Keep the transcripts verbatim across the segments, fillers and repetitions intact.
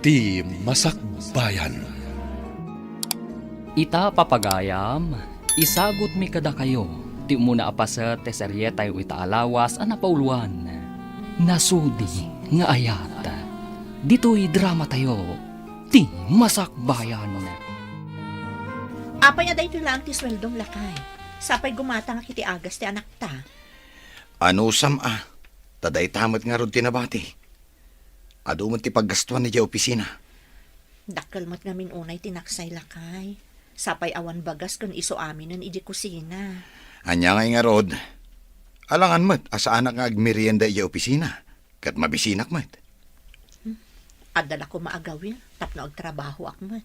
Ti Masakbayan. Ita, papagayam, isagutmi kadakayo ti umuna a paset ti serietayo ita a lawas a napauluan, Nasudi nga Ayat. Ditoy dramatayo, Ti Masakbayan. Apay a daytoy laeng ti sueldom, lakay? Sapay gumatangak iti agas ti anakta. Anusam a, ta dayta met ngarud ti nabati. Adu met ti paggastuan idiay opisina. Dakkel met ngamin unay ti naksay, lakay. Sapay awan bagas ken isu aminen idiay kusina. Ania ngay ngarud? Alangan met a saanak nga agmerienda idiay opisina, ket mabisinak met. Hmm. Adda la koma agawir tapno agtrabahoak met.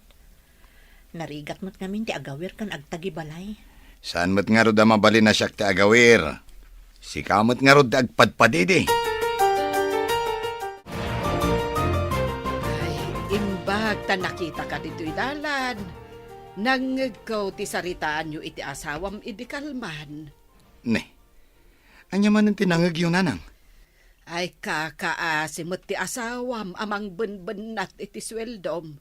Narigat met ngamin ti agawir ken agtagibalay. Saan met ngarud a mabalin a siak ti agawir? Sika met ngarud ti agpadpadidi. Ay, imbag ta nakitaka ditoy dalan. Nangngegko ti saritaanyo iti asawam idi kalman. Ne, ania manen ti nangngegyo, nanang? Ay, kakaasi met ti asawam a mangbenbennat iti sueldom.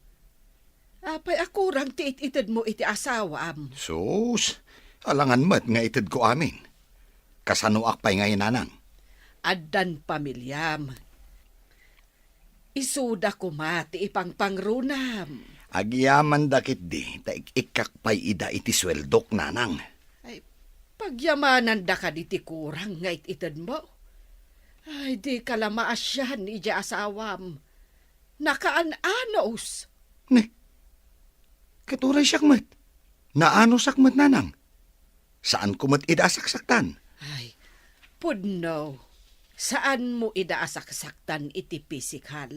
Apay a kurang ti it-itedmo iti asawam? Sus, alangan met nga itedko amin. Kasanoak pay ngay, nanang? Addan pamiliam. Isuda koma ti ipangpangrunam. Agyamanda ketdi ta ik-ikkak pay ida iti sueldok, nanang. Ay, pagyamananda kadi ti kurang nga it-itedmo? Ay, dika la maasian idiay asawam. Nakaan-anos. Ne, ket uray siak met, naanosak met, nanang. Saanko met ida a saksaktan. Ay, pudno, saanmo ida a saksaktan iti pisikal.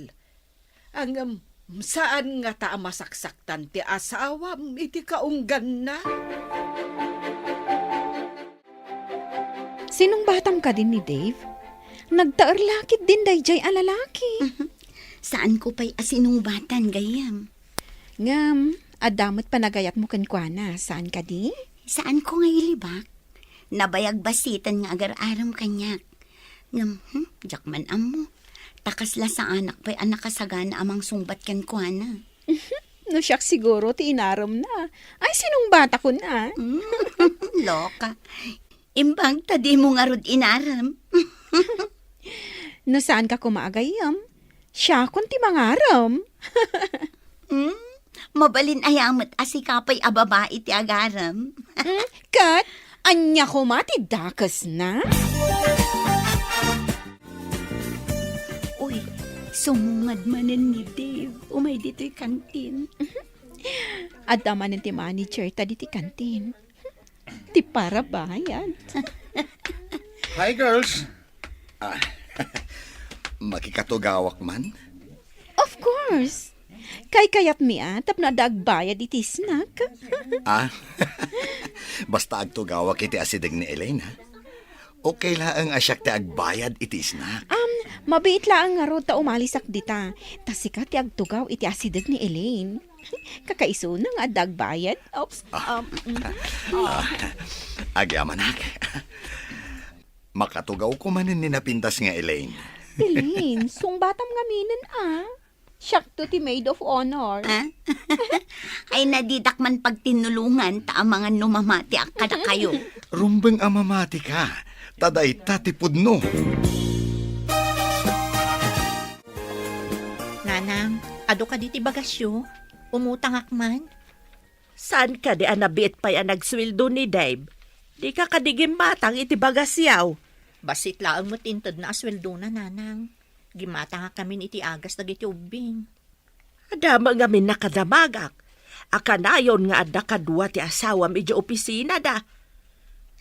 Ngem, saan ngata a masaksaktan ti asawam iti kaungganna? Sinungbatam kadi ni Dave? Nagtaer la ketdin daydiay a lalaki. Saanko pay a sinungbatan, gayyem. Ngem, adda met panagayatmo kenkuana, saan kadi? Saanko nga ilibak. Nabayag bassiten nga agar-arem kaniak. Ngem, hmm, diak man ammo. Ta kasla saanak pay a nakasagana a mangsungbat kenkuana. No siak siguro ti inaremna. Ay, sinungbatakon a. Hmm, loka. Imbag ta dimo ngarud inarem. No saanka koma a gayyem, siakon ti mangarem. Hmm? Mabalin aya met a sika pay a babai ti agarem? Hmm? Ket ania koma ti dakesna? Uy, sumungad manen ni Dave. Umay ditoy kantin. Adda manen ti manager ta ditoy kantin. Ti parabayad. Hi, girls. Ah, makikatugawak man? Of course. Kaykayatmi a tapno adda agbayad iti snack. Ah, basta agtugawak iti asideg ni Elaine, ha? Okay laeng a siak ti agbayad iti snack. Um, mabiit laeng ngarud ta umalisak dita. Ta sika ti agtugaw iti asideg ni Elaine. Kakaisuna nga adda agbayad. Oops. Ah. Um, mm. Ah, agyamanak. Makatugawko manen ni napintas nga Elaine. Elaine, sungbatam ngaminen a. Siakto ti maid of honor. Ah? Ay, na ditak man pagtinnulongan ta amangan no mamatiak kadakayo. Rumbeng a mamatika, ta dayta ti pudno. Nanang, adu kadi ti bagasyo? Umutangak man. Saan kadi a nabiit pay a nagsueldo ni Dave? Dika kadi gimmatang iti bagasyaw? Bassit laeng met intedna a sueldona, nanang. Gimmatangak ngamin iti agas dagiti ubbing. Adda met ngamin nakadamagak a kanayon nga adda kadua ti asawam idiay opisinada.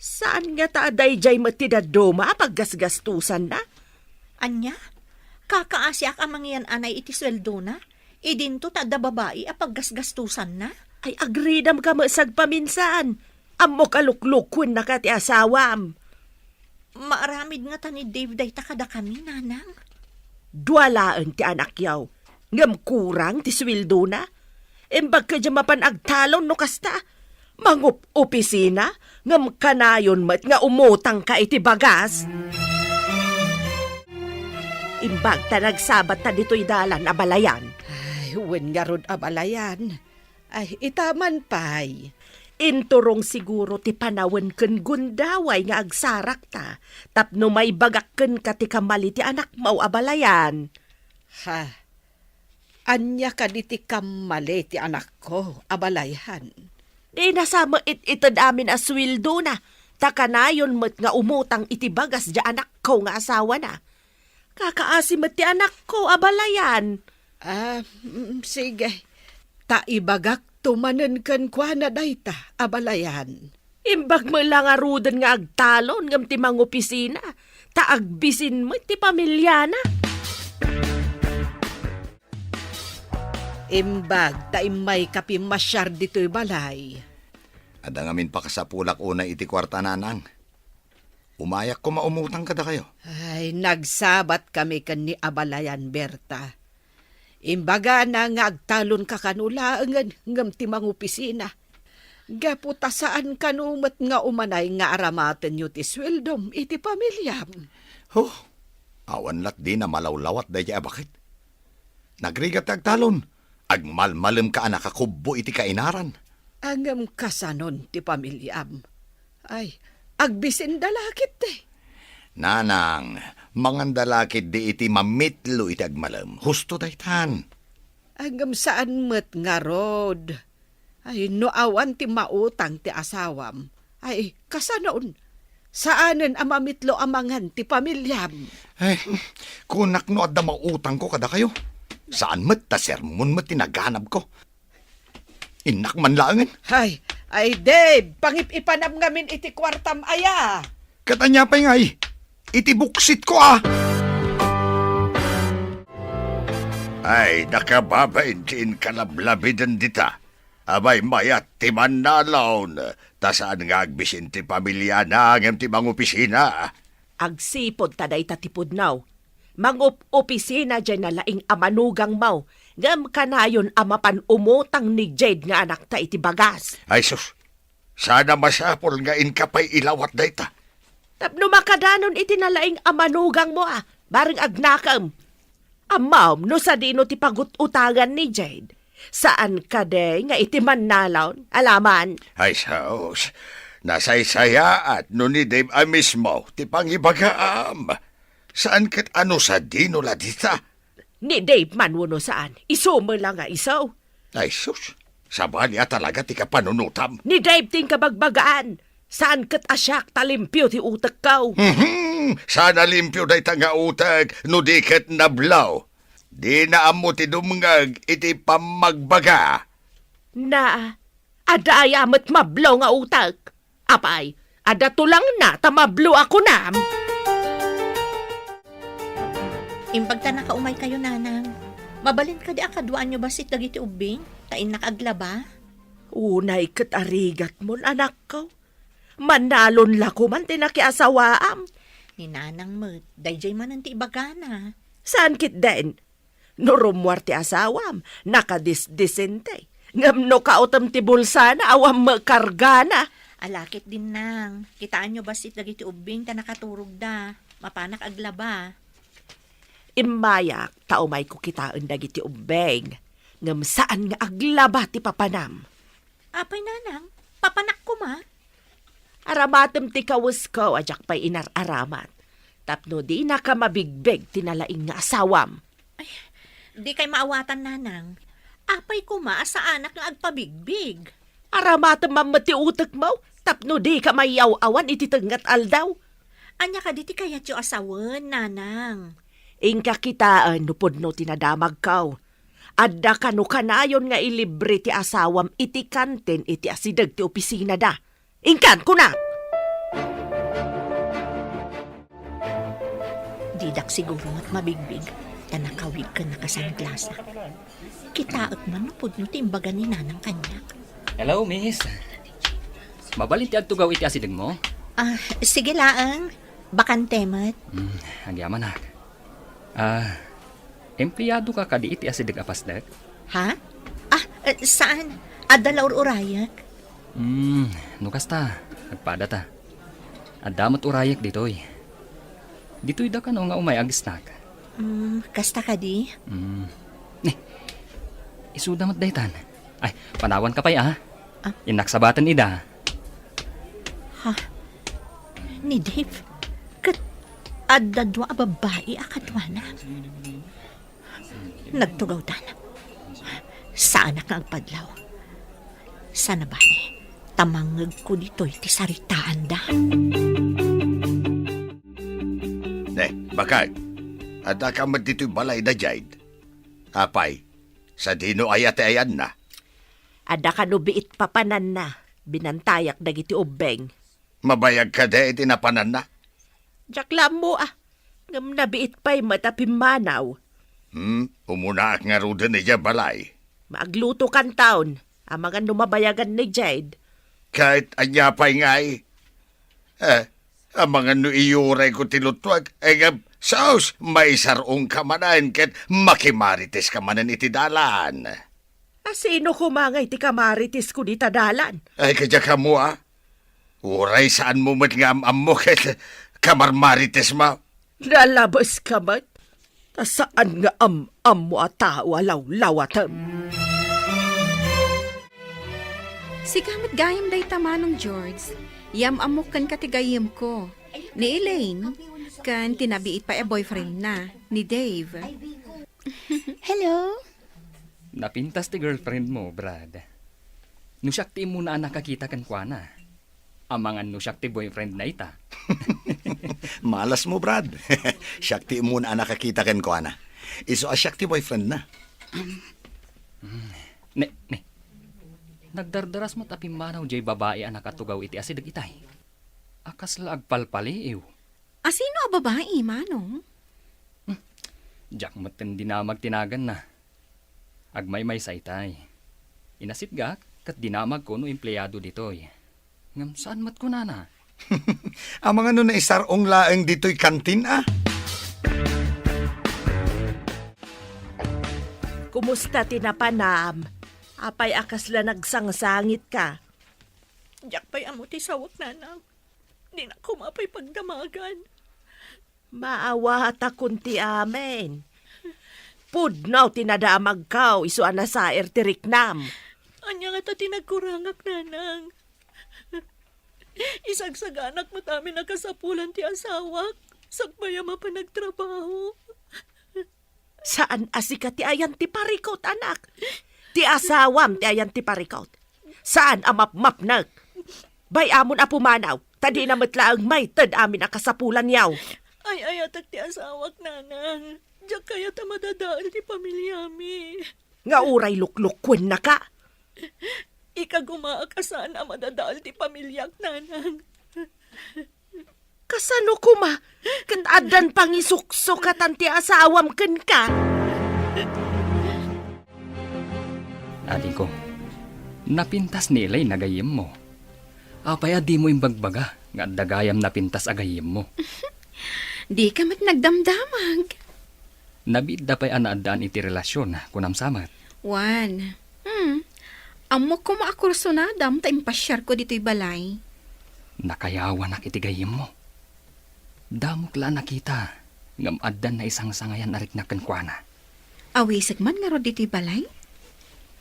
Saan ngata a daydiay met ti dadduma a paggasgastosanna? Ania? Kakaasiak a mangiyan-anay iti sueldona? Idinto ta adda babai a paggasgastosanna? Ay, agridamka met sagpaminsan. Ammok a luklukuennaka ti asawam. Maaramid ngata ni Dave dayta kadakami, nanang? Dua laeng ti anakyaw, ngem kurang ti sueldona. Imbag kadi a mapan agtalon no kasta. Mangup-opisina, ngem kanayon met nga umutangka iti bagas. Imbag ta nagsabatta ditoy dalan a balayan. Ay, Wen ngarud, abalayan. Ay, ita man pay. Inturong siguro ti panawen ken gundaway nga agsarakta tapno maibagak kenka ti kammali ti anakmo, abalayan. Ha? Ania kadi ti kammali ti anakko, abalayan? Dina sa met it-ited amin a suweldona, ta kanayon met nga umutang iti bagas diay anakko nga asawana. Kakaasi met ti anakko, abalayan. Ah, mm, sige. Ta ibagakto manen kenkuana dayta, abalayan. Imbag met la ngaruden nga agtalon ngem ti mangopisina, ta agbisin met ti pamiliana. Imbag ta immayka pimmasiar ditoy balay. Adda ngamin pakasapulak unay iti kuarta, nanang. Umayak koma umutang kadakayo. Ay, nagsabat kami ken ni abalayan, Berta. Imbagana nga agtalonka kano laengen ngem ti mangopisina. Gapu ta saan kano met nga umanay nga aramatenyo ti sueldom iti pamiliam. Ho, awan latdi na malawlawat daydiay a baket. Nagrigat ti agtalon, agmalmalemka a nakakubbo iti kainaran. Ngem kasanon ti pamiliam? Ay, agbisinda la ketdi. Nanang, manganda la ketdi iti mamitlo iti agmalem. Husto daytan. Ngem saan met ngarud. Ay, no awan ti mautang ti asawam, ay, kasanon? Saanen a mamitlo a mangan ti pamiliam. Ay, kunak no adda mautangko kadakayo. Saan met ta sermon met ti naganabko. Innak man laengen. Ay, ay, Dave, pangip-ipanam ngamin iti kuartam aya. Ket ania pay ngay? Iti buksitko, a! Ay, nakababain ti inkalablabiden dita. Abay, mayat ti mannalaon, ta saan nga agbisin ti pamiliana ngem ti mangopisina. Agsipud ta dayta ti pudno. Mangup-opisina diay nalaing a manugangmo, ngem kanayon a mapan umutang ni Jade nga anakta iti bagas. Ay sus, saan a masapul nga inka pay ilawat dayta. Tapno makadanon iti nalaing a manugangmo a, bareng agnakem. Ammom no sadino ti pagut-utangan ni Jade. Saan kadi nga iti mannalaon, alaman? Ay sus, nasaysayaat no ni Dave a mismo ti pangibagaam. Saan ket a no sadino la dita? Ni Dave man wenno saan, isu met la nga isu. Ay sus, sabali a talaga ti kapanunotam. Ni Dave ti inkabagbagaan. Saan ket a siak ta limpio ti utekko. Mhm, saan a limpio dayta nga utek no di ket nablo. Dina ammo ti dumngeg iti pammagbaga. Na, adda aya met mablo nga utek? Apay, adda tulangna ta mablo a kunam? Imbag ta nakaumaykayo, nanang. Mabalin kadi a kaduaanyo bassit dagiti ubbing, ta innak aglaba? Unay ket arigatmon, anakko. Mannalon la koman ti nakiasawaam. Ni nanang met, daydiay manen ti ibagana. Saan ketdin? No rummuar ti asawam, nakadisdisente. Ngem no kaotem ti bulsana, awan met kargana. Ala ketdin, nang. Kitaenyo bassit dagiti ubbing ta nakaturogda. Mapanak aglaba. Immayak ta umayko kitaen dagiti ubbing. Ngem saan nga aglaba ti papanam. Apay, nanang, papanak koma? Aramatem ti kawesko a diak pay inar-aramat. Tapno dinaka mabigbig ti nalaing nga asawam. Ay, dikay maawatan, nanang. Apay koma a saanak nga agpabigbig? Aramatem man met ti utekmo, tapno dika mayaw-awan iti tengnga a aldaw. Ania kadi ti kayatyo a sawen, nanang? Inka kitaen no pudno ti nadamagko. Adda kano kanayon nga ilibre ti asawam iti kantin iti asideg ti opisinada. Inkan, kunak! Didak siguro met mabigbig, ta nakawig ken nakasangklasak. Kitaek man no pudno ti imbaga ni nanang kaniak. Hello, miss. Mabalin ti agtugaw iti asidegmo? Ah, sige laeng. Bakante met. Hmm, agyamanak. Ah, empleyado ka kadi iti asideg a pasdek? Ha? Ah, eh, saan? Adda la ur-urayek. Hmm, no kasta, agpada ta. Adda met urayek ditoy. Ditoy da kano nga umay agisnak. Hmm, kasta kadi? Hmm. Ni, Suda met daytan. Ay, panawanka pay, a. Ah? Innak sabaten ida. Ha? Ni Dave? Ket adda dua a babbai a kaduana? Nagtugawdan. Saanak nga agpadlaw. Sana bale, ta mangngegko ditoy ti saritaanda. Ne, bakay, addaka met ditoy balay da Jade? Apay, sadino aya ti ayanna? Adda kano biit papananna, binantayak dagiti ubbeng. Mabayag kadi iti napananna? Diak la ammo, a. Ngem nabiit pay met a pimmanaw. Hmm, umunaak ngaruden idiay balay. Maaglutokanton, amangan no mabayagan ni Jade. Ket ania pay ngay? Eh, amangan no iyurayko ti luttuak, eh, ngem, sus, maisar-ongka manen ket makimariteska manen iti dalan. A, sino koma ngay ti kamaritesko dita dalan? Ay, kadiak ammo, a. Uray saanmo met nga am-ammo ket kamarmaritesmo. Nalabeska met. Ta saan nga am-ammo a tao a lawlawatem. Sika met gayam dayta, Manong George. Yam-ammok kenka ti gayyemko. Ni Elaine, ken ti nabiit pay a boyfriendna, ni Dave. Hello? Napintas ti girlfriend mo, Brad. No siak ti immuna a nakakita kenkuana, amangan no siak ti boyfriend na ita. Malasmo, Brad. Siak ti immuna a nakakita kenkuana. Isu a siak ti boyfriend na. Ne, ne. Nagdardaras met a pimmanaw jay babai a nakatugaw iti asideg itay. A kasla agpalpaliiw. A sino a babai, Manong? Hmm. Diak metten dinamag ti naganna. Agmaymaysa itay. Inasitgak ket dinamagko no empleado ditoy. Ngem saan met kunana? Amangan no naisar-ong laeng ditoy kantin, a? Kumusta ti napanam? Apay a kasla nagsangsangitka? Diak pay ammo ti sawak, Nanang. Dinak koma pay pagdamagan. Maawatakon ti amin. Pudno ti nadamagko isu a nasair ti riknam. Ania ngata ti nagkurangak, Nanang? Isagsaganak met amin a kasapulan ti asawak, sakbay a mapan agtrabaho. Saan a sika ti ayan ti parikut, anak. Ti asawam ti ayan ti parikut. Saan a mapmapnek. Bay-amon a pumanaw, ta dina met laeng maited amin a kasapulanyo. Ay-ayatek ti asawak, Nanang. Diak kayat a madadael ti pamiliami. Nga uray luklukkuennaka. Ikagumaak a saan a madadael ti pamiliak, Nanang. Kasano koma ket addan pangisuksukatan ti asawam kenka? Adingko, napintas ni Elaine a gayyemmo. Apay a dimo imbagbaga nga adda gayam napintas a gayyemmo? Dika met nagdamdamag. Nabiitda pay a naaddaan iti relasion, kunam sa met. Wen. Hmm. Ammok koma a kursunadam ta impasiarko ditoy balay. Nakayawanak iti gayyemmo. Damok la a nakita, ngem addan naisangsangayan a riknak kenkuana. Awisek man ngarud ditoy balay?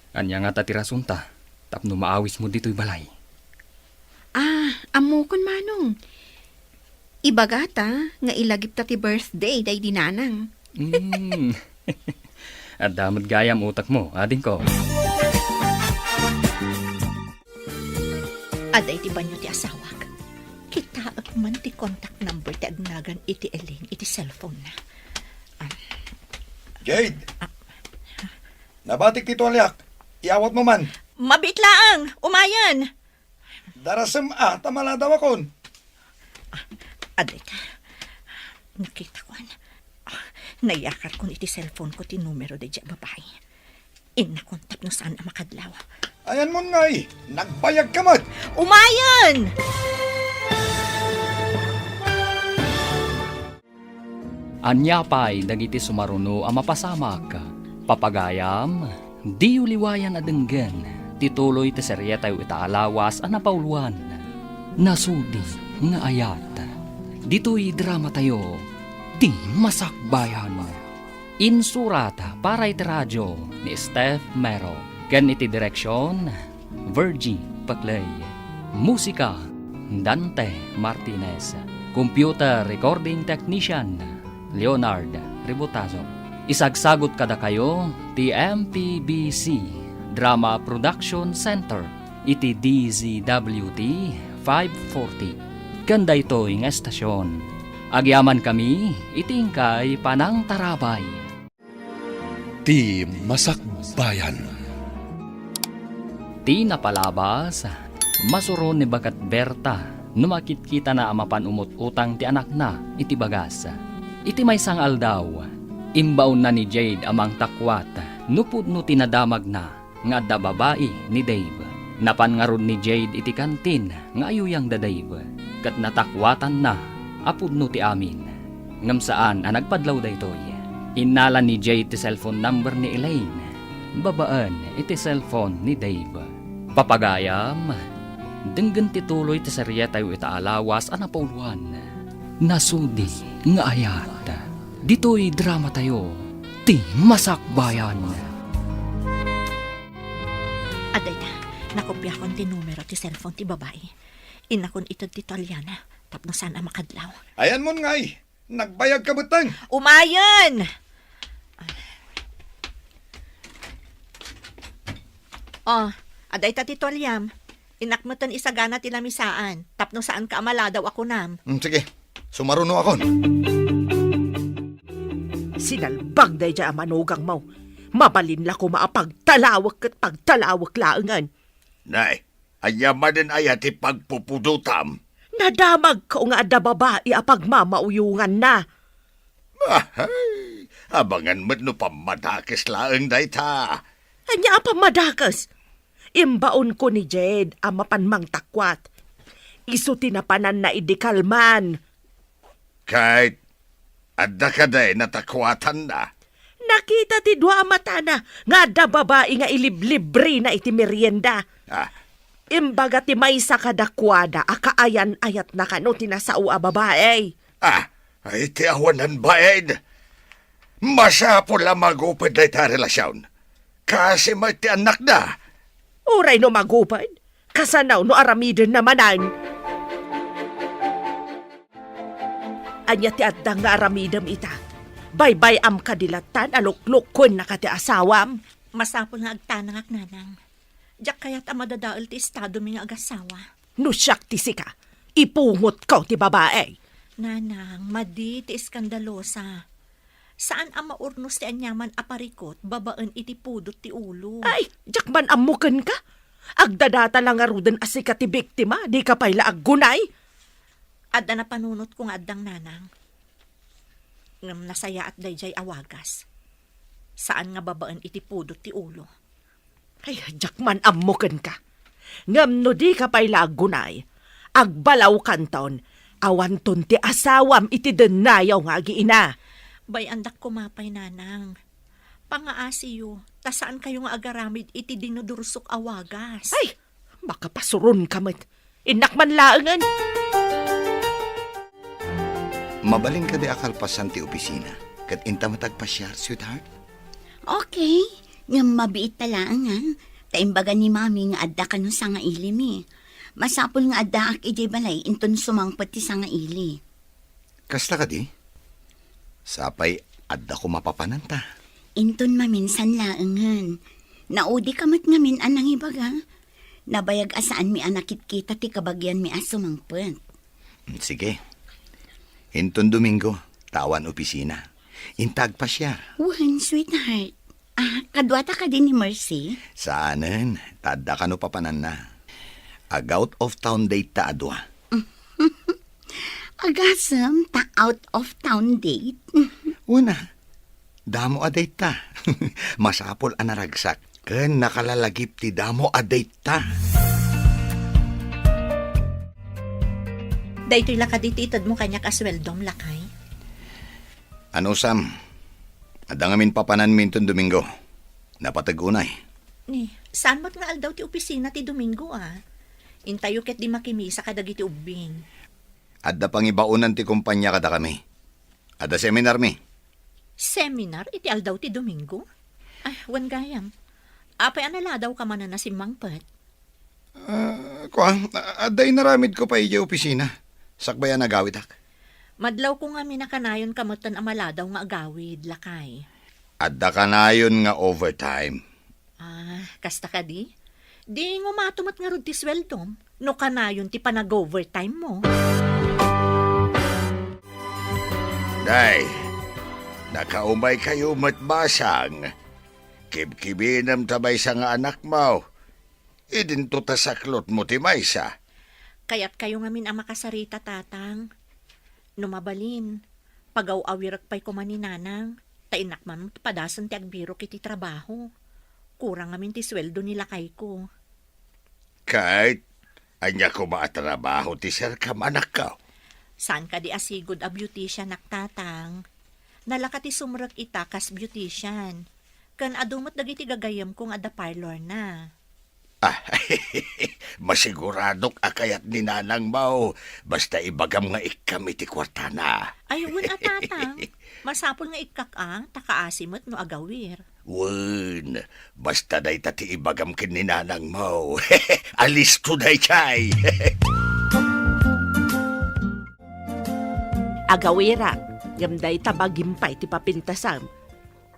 Ania ngata ti rasonta tapno maawismo ditoy balay? Ah, ammokon, Manong. Ibagata nga ilagipta ti birthday daydi nanang. Hmm. Adda met gayam utekmo, adingko. Adda iti banio ti asawak. Kitaek man ti contact number ti agnagan iti Elaine iti cellphone na. Ah. Jade! Ah. Nabatik ti tualiak. Iawatmo man. Mabiit laeng. Umayen. Darasem a, ta maladawakon. Ah, adda ita. Nakitakoan. Ah, nayakarkon iti cellphone ko ti numero daydiay a babai. Innakon tapno saan a makadlaw. Ayanmon ngay, nagbayagka met. Umayen! Ania pay dagiti sumaruno a mapasamak? Papagayam, diyo liwayan a denggen ti tuloy ti serietayo ita a lawas a napauluan, Nasudi nga Ayat. Ditoy dramatayo, Ti Masakbayan. Insurat para iti radio, ni Steph Mero, ken iti direksion, Virgie Paclay. Musika, Dante Martinez. Computer recording technician, Leonard Ributazo. Isagsagut kadakayo ti M P B C Drama Production Center iti D Z W T five forty. Ken daytoy nga estasion, agyamankami iti inkay panangtarabay. Ti Masakbayan. Ti napalabas, masuron ni Bagat Berta no makitkitana a mapan umut-utang ti anakna iti bagas. Iti maysa nga aldaw, imbaonna ni Jade a mangtakwat no pudno ti nadamagna nga adda babai ni Dave. Napan ngarud ni Jade iti kantin nga ayuyang da Dave, ket natakwatanna a pudno ti amin. Ngem saan a nagpadlaw daytoy. Innala ni Jade ti cellphone number ni Elaine babaen iti cellphone ni Dave. Papagayam, denggen ti tuloy ti serietayo ita a lawas a napauluan. Nasudi nga ayat. Ditoy dramatayo, Ti Masakbayan. Adda ita, nakopiakon ti numero ti cellphone ti babai. Innakon ited ti tualiana tapno saan a makadlaw. Ayanmon ngay, nagbayag ka metten. Umayen! Oh, adda ita ti tualiam. Innak metten isagana ti lamisaan tapno saanka a maladaw a kunam. Mm, sige, sumarunoakon. Sinalbag daydiay a manugangmo. Mabalin la koma a pagtalawek ket pagtalawek laengen. Nay, ania manen aya ti pagpupudotam? Nadamagko nga adda babai a pagmamauyonganna. Ahay, abangan met no pammadakes laeng dayta. Ania a pammadakes? Imbaonko ni Jade a mapan mangtakwat. Isu ti napananna idi kalman. Ket adda kadi natakwatanna? Nakita ti dua a matana nga adda babai nga iliblibrina iti merienda. Ah. Imbaga ti maysa kadakuada a kaayan-ayatna kano ti nasao a babai. Ah, ay ti awanan bain. Masapul a maguped dayta a relasion. Kasi met ti annakda. Uray no maguped, kasano no aramidenna manen? Ania ti adda nga aramidem ita? Baybay-am kadi lattan a luklukkuennaka ti asawam? Masapul nga agtanangak, Nanang. Diak kayat a madadael ti estadomi nga agasawa. No siak ti sika, ipungotko ti babai. Nanang, madi ti eskandalosa. Saan a maurnos ti aniaman a parikut babaen iti pudot ti ulo. Ay, diak man ammo kenka. Agdadata la ngaruden a sika ti biktima, dika pay la aggunay. Adda napanunotko nga addang, Nanang. Ngem nasayaat daydiay a wagas. Saan nga babaen iti pudot ti ulo. Ay, diak man ammo kenka. Ngem no dika pay la aggunay, agbalawkanton, awanton ti asawam iti dennayaw nga agiina. Bay-andak koma pay, Nanang. Pangaasiyo, ta saankayo nga agaramid iti dinudursok a wagas. Ay, makapasuronka met. Innak man laengen. Mabalin kadi a kalpasan ti opisina, ket inta met agpasiar, sweetheart? Okay, ngem mabiit ta laeng, a. Ta imbaga ni Mami nga adda kano sangailimi. Masapul nga addaak idiay balay inton sumangpet ti sangaili. Kasta kadi? Sapay adda koma papananta. Inton maminsan laengen. Naudika met ngamin a nangibaga. Nabayag a saanmi a nakitkita ti kabagianmi a sumangpet. Mm, sige. Inton Domingo, ta awan opisina. Inta agpasiar. Wen, sweetheart. Ah, kaduata kadi ni Mercy? Saanen, ta adda kano papananna. Ag-out of town date ta a dua. Agasem ta out of town date? Una, damo a date ta. Masapul a naragsak ken nakalalagip ti damo a date ta. Daytoy la kadi ti itedmo kaniak a sueldom, lakay? Anusam, adda ngamin papananmi inton Domingo. Napateg unay. Ni, saan met nga aldaw ti opisina ti Domingo, a? Intayo ket di makimisa kadagiti ubbing. Adda pangibaonan ti kompania kadakami. Adda seminarmi. Seminar iti aldaw ti Domingo? Ay, wen gayam. Apay a naladawka manen a simmangpet? Ah, kua, a-, adda inaramidko pay idiay opisina. Sakbay a nagawidak. Madlawko ngamin a kanayonka metten a maladaw nga agawid, lakay. Adda kanayon nga overtime. Ah, kasta kadi? Di ngumato met ngarud ti sueldom, no kanayon ti panag-overtime mo. Day, nakaumaykayo met basang. Kibkibinem ta maysa nga anakmo. Idinto ta saklotmo ti maysa. Kayatkayo ngamin a makasarita, Tatang. No mabalin, pagaw-awirek pay koma ni Nanang, ta innak man padasen ti agbirok iti trabaho. Kurang ngamin ti sueldo ni lakayko. Ket, ania koma a trabaho ti serkam, anakko? Saan kadi a sigud a beautician-ak, Tatang? Nalaka ti sumrek ita kas beautician. Ken adu met dagiti gagayyemko nga adda parlorna. Ah, masiguradok a kayat ni nanangmo, basta ibagam nga ikkam iti kuartana. Ay, wen a, Tatang. Masapul nga ikkak a, ta kaasi met no agawir. Wen, basta dayta ti ibagam ken ni nanangmo. Alisto daytay. Agawirak, ngem dayta bagim pay ti papintasam.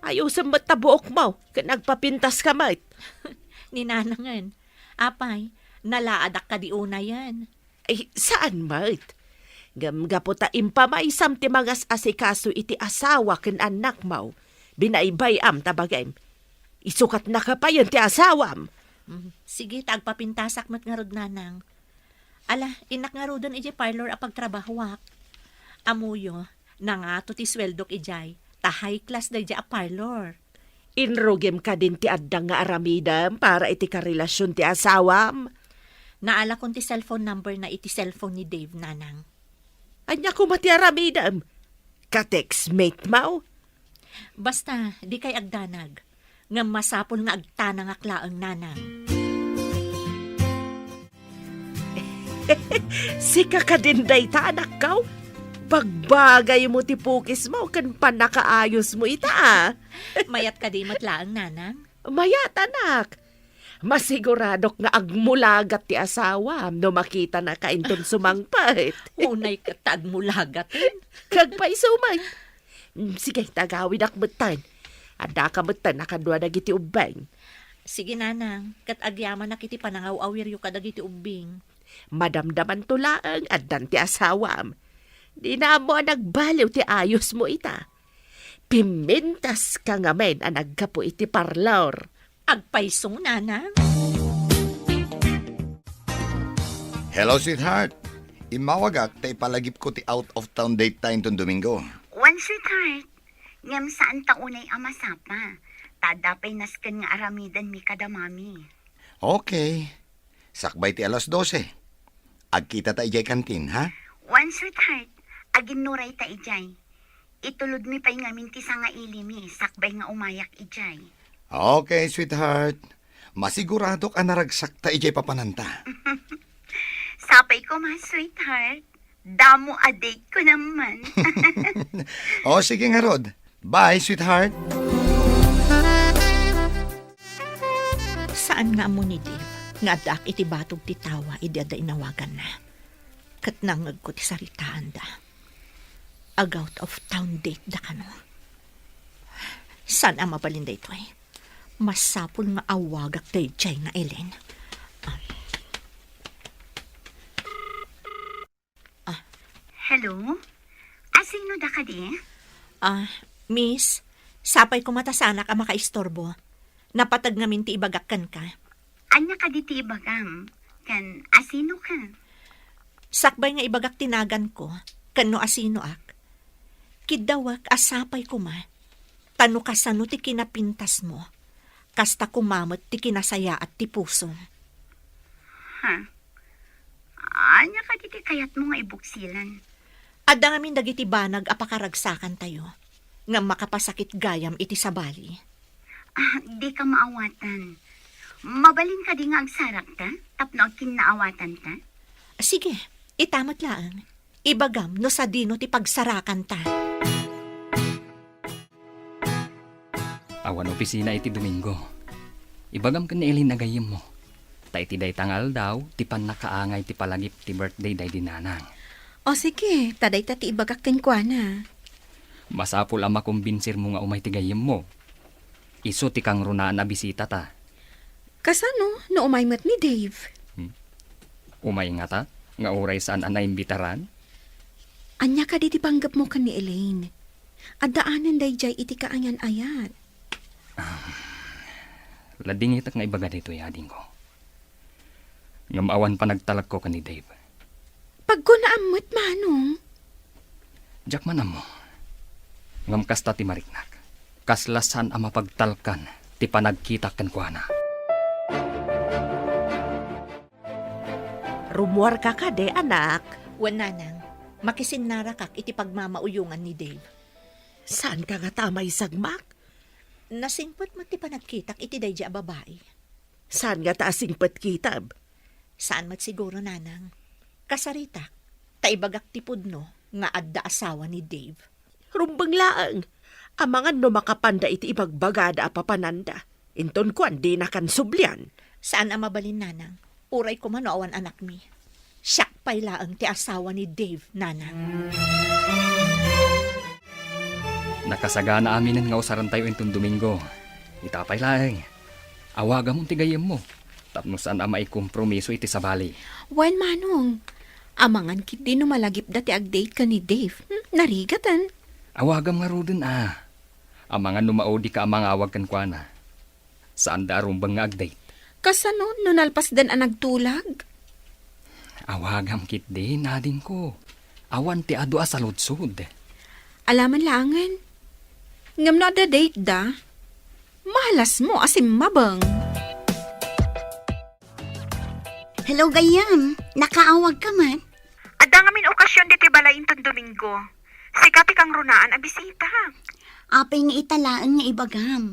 Ayusem met ta buokmo, ken agpapintaska met. Ni nanangen, apay, nalaadak kadi unayen? Ay, saan met? Ngem gapu ta impamaysam ti mangas-asikaso iti asawa ken annakmo, binaybay-am ta bagim. Isukatnaka payen ti asawam. Mm, sige, ta agpapintasak met ngarud, Nanang. Ala, innak ngaruden idiay parlor a pagtrabahoak. Ammoyo, nangato ti sueldok idiay, ta high class daydiay a parlor. Inrugim kadin ti adda nga aramidem para iti karelasion ti asawam? Naalakon ti cellphone number na iti cellphone ni Dave, Nanang. Ania koma ti aramidem? Ka-textmate mo? Basta, dikay agdanag. Ngem masapul nga agtanangak laeng, Nanang. Sika kadin dayta, anakko? Bagbagaymo ti pukismo ken pannakaayosmo ita, a. Mayat kadi met laeng, Nanang? Mayat, anak. Masiguradok nga agmulagat ti asawam no makitanaka inton sumangpet. Unay ket ta agmulagat. Kagpayso met. Mm, sige, ta agawidak metten. Addaka metten a kadua dagiti ubbing. Sige, Nanang, ket agyamanak iti panangaw-awiryo kadagiti ubbing. Madamdamanto laeng addan ti asawam. Dina ammo a nagbaliw ti ayosmo ita. Pimintaska ngamin a naggapu iti parlor. Agpayso, Nanang. Hello, sweetheart. Immawagak ta ipalagipko ti out of town date ta inton Domingo. Wen, sweetheart. Ngem saan ta unay a masapa. Ta adda pay nasken nga aramidenmi kada mami. Okay. Sakbay ti alas dose. Agkita ta idiay kantin, ha? Wen, sweetheart. Aginnuray ta idiay. Itulodmi pay ngamin ti sangailimi sakbay nga umayak idiay. Okay, sweetheart. Masiguradok a naragsak ta idiay papananta. Sapay koma, sweetheart. Damo a date ko naman. O, sige ngarud. Bye, sweetheart. Saan nga ammo ni Dave nga addaak iti batog ti tawa idi adda inawaganna. Ket nangngegko ti saritaanda. Ag-out of town date da kano. Saan a mabalin daytoy? Masapul nga awagak daydiay nga Ellen. Ah. Ah. Hello? Asino da kadi? Ah, miss, sapay koma ta saanak a makaistorbo. Napateg ngamin ti ibagak kenka. Ania kadi ti ibagam? Ken asino ka? Sakbay nga ibagak ti naganko, ken no asinoak, kiddawek a sapay koma, ta no kasano ti kinapintasmo, kasta koma met ti kinasayaat ti pusom. Ha? Ania kadi ti kayatmo nga ibuksilan? Adda ngamin dagiti banag a pakaragsakantayo, ngem makapasakit gayam iti sabali. Ah, dika maawatan. Mabalin kadi nga agsarakta tapno agkinnaawatanta? Sige, ita met laeng. Ibagam no sadino ti pagsarakanta. Awan opisina iti Domingo. Ibagam ken ni Elaine a gayyemmo. Ta iti dayta nga aldaw, ti pannakaangay ti palagip ti birthday daydi nanang. O sige, ta dayta ti ibagak kenkuana. Masapul a makombinsirmo nga umay ti gayyemmo. Isu ti kangrunaan a bisitata. Kasano no umay met ni Dave? Hmm? Umay ngata, nga uray saan a naimbitaran? Ania kadi ti panggepmo ken ni Elaine? Addaanen daydiay iti kaayan-ayat. Ah, ladingitek nga ibaga daytoy, adingko. Ngem awan panagtalekko ken ni Dave. Pagkunaam met, Manong. Diak man ammo. Ngem kasta ti mariknak. Kasla saan a mapagtalkan ti panagkitak kenkuana. Rummuarka kadi, anak? Wen, nanang. Makisinnarakak iti pagmamauyongan ni Dave. Saanka ngata a maisagmak? Nasingpet met ti panagkitak iti daydi a babai. Saan ngata a singpet kitab? Saan met siguro, nanang. Kasaritak, ta ibagak ti pudno nga adda asawa ni Dave. Rumbeng laeng, amangan no makapanda iti ibagbagada a papananda. Inton kuan, dinakan sublian. Saan a mabalin, nanang. Uray koma no awan anakmi. Siak pay laeng ti asawa ni Dave, nanang. Nakasagana aminen nga usarentayo inton Domingo. Ita pay laeng, awagamon ti gayyemmo tapno saan a maikompromiso iti sabali. Wen, Manong. Amangan ketdi no malagipda ti agdate ken ni Dave. Hmm, narigaten. Awagam ngaruden a. Amangan no maudika a mangawag kenkuana. Saanda a rumbeng nga agdate. Kasano no nalpasdan a nagtulag? Awagam ketdi, adingko. Awan ti adu a saludsod. Alaman laengen. Ngem no adda date da, mahalasmo a simmabeng. Hello, gayyem. Nakaawagka man? Adda ngamin okasyon ditoy balay inton Domingo. Sika ti kangrunaan a bisita. Apay nga ita laeng nga ibagam.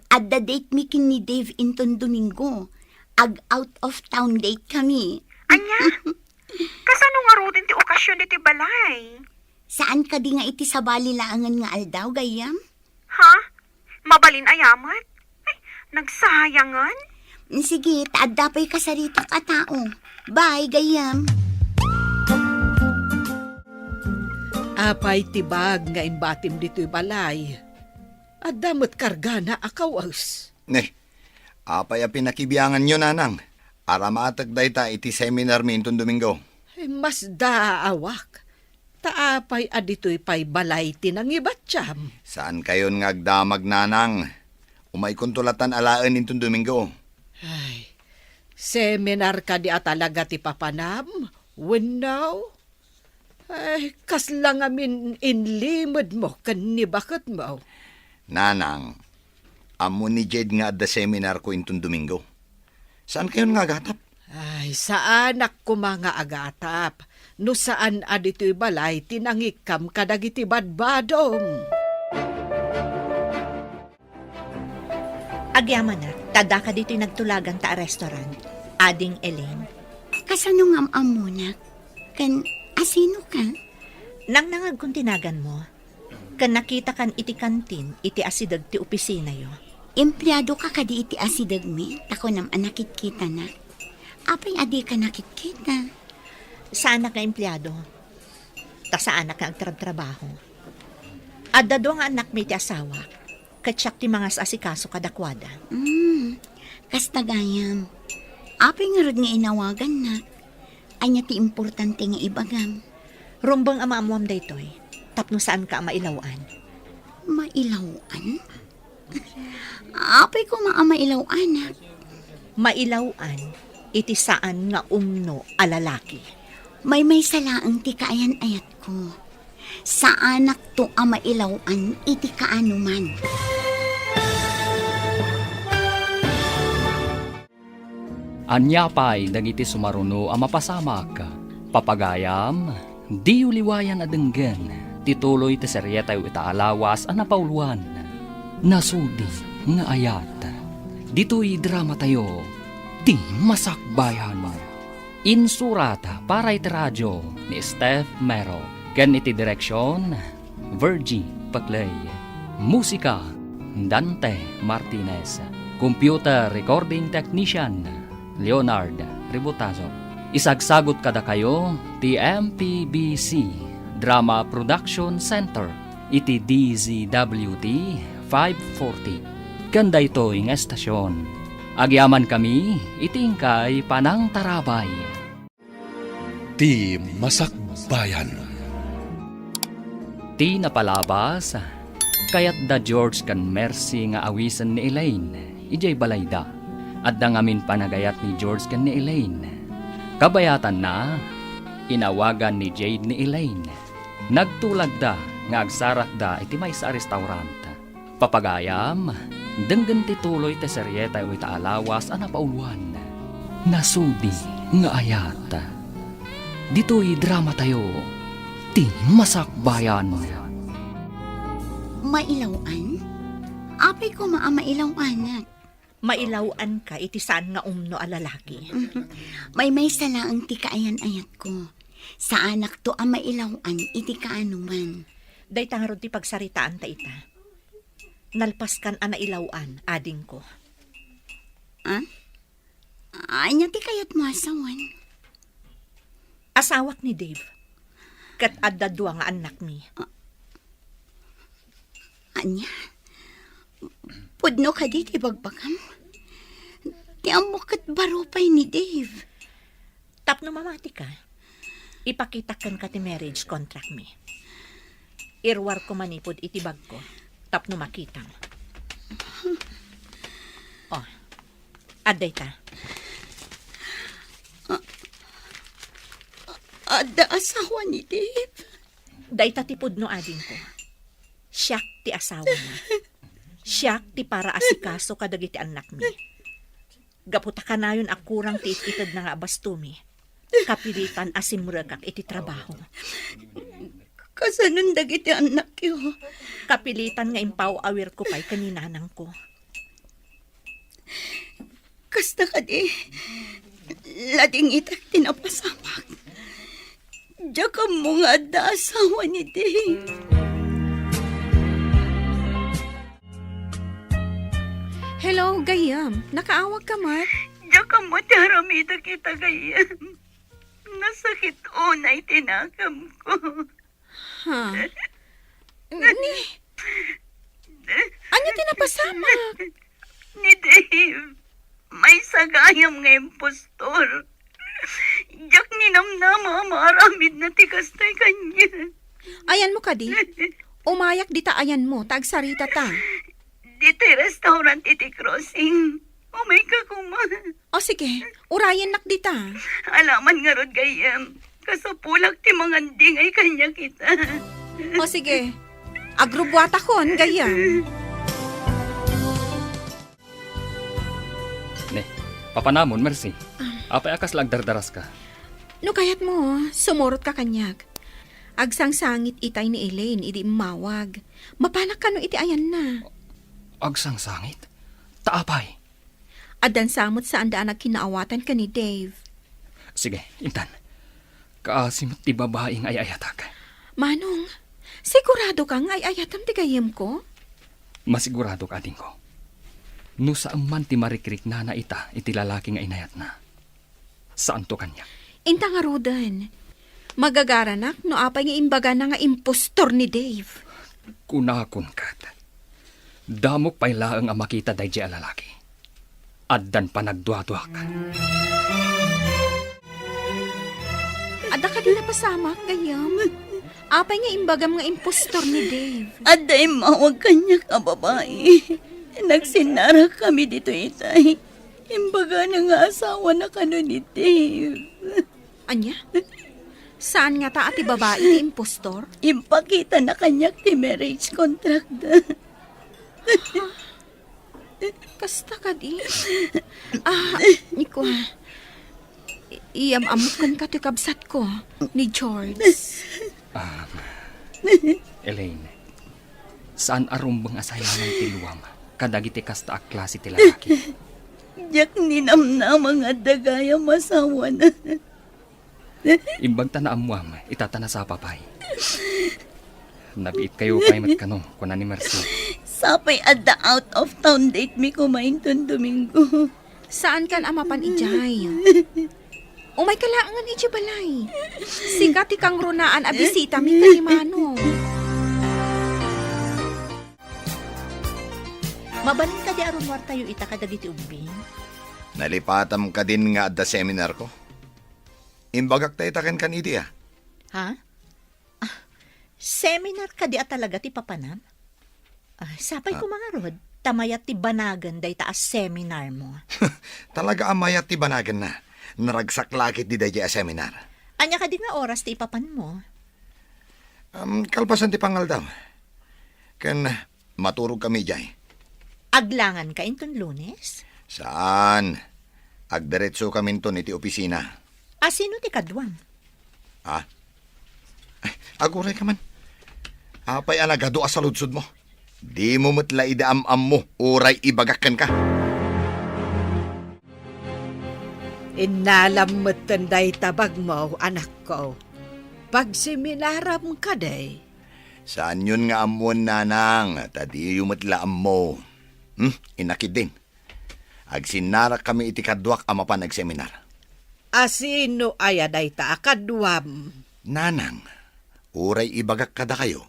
Adda date mi ken ni Dave inton Domingo. Ag-out of town date kami. Ania? Kasano ngaruden ti okasyon ditoy balay? Saan kadi nga iti sabali laengen nga aldaw, gayyem? Ha? Mabalin aya met? Ay, nagsayangan? Sige, ta adda pay kasaritak a tao. Bye, gayyem. Apay ti bag nga imbatim ditoy balay? Adda met kargana a kawes. Ne, apay a pinakibianganyo, nanang? Aramatek dayta iti seminar mi inton Domingo. Ay, masdaawak. Ta apay a ditoy pay balay ti nangibatiam? Saankayon nga agdamag, nanang. Umaykonto latan alaen inton Domingo. Ay, seminar kadi a talaga ti papanam? Wenno? Ay, kasla ngamin inlimedmo ken ni baketmo. Nanang, ammo ni Jed nga adda seminarko inton Domingo. Saankayon nga agatap? Ay, saanak koma nga agatap. No saan a ditoy balay ti nangikkam kadagiti badbadom. Agyamanak, ta daka ditoy nagtulaganta a restaurant, Ading Elaine. Kasano nga am-ammonak? Ken asino ka? Nangnangagkon ti naganmo, ken nakitakan iti kantin iti asideg ti opisinayo. Empleado ka kadi iti asidegmi, ta kunam a nakitkitanak. Apay a dika nakitkita? Saanak nga empleado, ta saanak nga agtrabtrabaho. Adda dua nga annakmi iti asawak, ket siak ti mangas-asikaso kadakuada. Mm, kasta gayam. Apay ngarud nga inawagannak? Ania ti importante nga ibagam? Rumbeng a maammoam daytoy, tapno saanka a mailaw-an. Mailaw-an? Apay koma a mailaw-anak? Mailaw-an iti saan nga umno a lalaki. Maymaysa laeng ti kaayan-ayatko. Saanakto a mailaw-an iti kaanoman. Ania pay dagiti sumaruno a mapasamak? Papagayam, diyo liwayan a denggen ti tuloy ti serietayo ita a lawas a napauluan, Nasudi nga Ayat. Ditoy dramatayo, Ti Masakbayan. Insurat para iti radio ni Steph Mero ken iti direksion, Virgie Paclay. Musika, Dante Martinez. Computer Recording Technician, Leonard Ributazo. Isagsagut kadakayo ti M P B C Drama Production Center iti D Z W T five forty. Ken daytoy nga estasion, agyamankami iti inkay panangtarabay. Ti Masakbayan. Ti napalabas, kayat da George ken Mercy nga awisen ni Elaine idiay balayda. Adda ngamin panagayat ni George ken ni Elaine. Kabayatanna, inawagan ni Jade ni Elaine. Nagtulagda nga agsarakda iti maysa a restaurant. Papagayam, denggen ti tuloy ti serietayo ita a lawas a napauluan, Nasudi nga Ayat. Ditoy dramatayo, Ti Masakbayan. Mailaw-an? Apay koma a mailaw-anak? Mailaw-anka iti saan nga umno a lalaki. Maymaysa laeng ti kaayan-ayatko. Saanakto a mailaw-an iti kaanoman. Dayta ngarud ti pagsaritaanta ita. Nalpaskan a nailaw-an, adingko. Ah? Ania ti kayatmo a sawen? Asawak ni Dave. Ket adda dua nga annakmi. Ah. Ania? Pudno kadi ti bagbagam? Ti ammok ket baro pay ni Dave. Tapno mamatika, ipakitak kenka ti marriage contract mi. Iruarko manipud iti bagko tapno makitam. Oh, adda ita. A-, adda asawa ni Dave? Dayta ti pudno, adingko. Siak ti asawana. Siak ti paraasikaso kadagiti annakmi. Gapu ta kanayon a kurang ti it-itedna nga abastomi, kapilitan a simrekak iti trabaho. Kasanon dagiti annakyo? Kapilitan nga impaw-awirko pay ken ni nanangko. Kasta kadi, ladingitak ti napasamak. Diak ammo nga adda asawa ni Dave. Hello, gayyem. Nakaawagka met? Diak ammo ti aramidek ita, gayyem. Nasakit unay ti nakamko. Ha? Ni, ania ti napasamak? Ni Dave. Maysa gayam nga impostor. Diak ninamnama a maaramidna ti kastoy kaniak. Ayanmo kadi? Umayak dita ayanmo, ta agsaritata. Ditoy restaurant iti crossing. Umayka koma. O sige, urayennak dita. Alaman ngarud, gayyem. Kasapulak ti mangandingay kaniak ita. O sige, agrubbuatakon, gayyem. Ne, papanamon, Mercy. Ah. Apay a kasla agdardaraska? No kayatmo, sumurotka kaniak. Agsangsangit itay ni Elaine idi immawag. Mapanak kano iti ayanna. Agsangsangit? Ta apay? Addan sa met saanda a nagkinaawatan ken ni Dave. Sige, intan. Kaasi met ti babai nga ay-ayatak. Manong, siguradoka nga ay-ayatam ti gayyemko? Masiguradok, adingko. No saan man ti marikriknana ita iti lalaki nga inayatna, saanto kaniak. Inta ngaruden, magagaranak no apay nga imbagana nga impostor ni Dave. Kunakon ket, damok pay laeng a makita daydiay a lalaki. Addan panagduaduak. Adda kadi napasamak, gayyem? Apay nga imbagam nga impostor ni Dave? Adda immawag kaniak a babai. Nagsinnarakami ditoy itay. Imbagana nga asawana kano ni Dave. Ania? Saan ngata a ti babai ti impostor? Impakitana kaniak ti marriage contract da. Kasta kadi? Ah, ni kua, i-, iyam-ammok kenka ti kabsatko, ni George. Ah, Elaine, saan a rumbeng a sayanan ti luam kadagiti kasta a klase ti lalaki. Diak ninamnama nga adda gayam asawana. Imbag ta naammuam, ita ta nasapa pay. Nabiitkayo pay met kano, kuna ni Mercy. Apay adda out of town date mi koma inton Domingo? Saankan a mapan idiay. Umayka laengen idiay balay. Sika ti kangrunaan a bisitami ken ni Manong. Mabalin kadi a rummuartayo ita kadagiti ubbing? Nalipatam kadin nga adda seminarko? Imbagak ta ita kenka ni Eddie, a. Ha? Ah, seminar kadi a talaga ti papanam? Ah, sapay Ah. koma ngarud, ta mayat ti banagen dayta a seminarmo. Talaga a mayat ti banagenna. Naragsak la ketdi daydiay a seminar. Ania kadi nga oras ti ipapanmo? Um, kalpasan ti pangaldaw. Ken maturogkami idiay. Aglanganka inton Lunes? Saan. Agdiretsokami inton iti opisina. A sino ti kaduam? Ah? Ay, agurayka man. Apay a nagadu a saludsodmo? Dimo met la idi am-ammo uray ibagak kenka. Innalam metten dayta bagmo, anakko. Pagseminaram kadi? Saanyon nga ammoen, nanang, ta diyo met la ammo. Hmm? Inakidin. Agsinnarakkami iti kaduak a mapan agseminar. A sino aya dayta a kaduam? Nanang, uray ibagak kadakayo,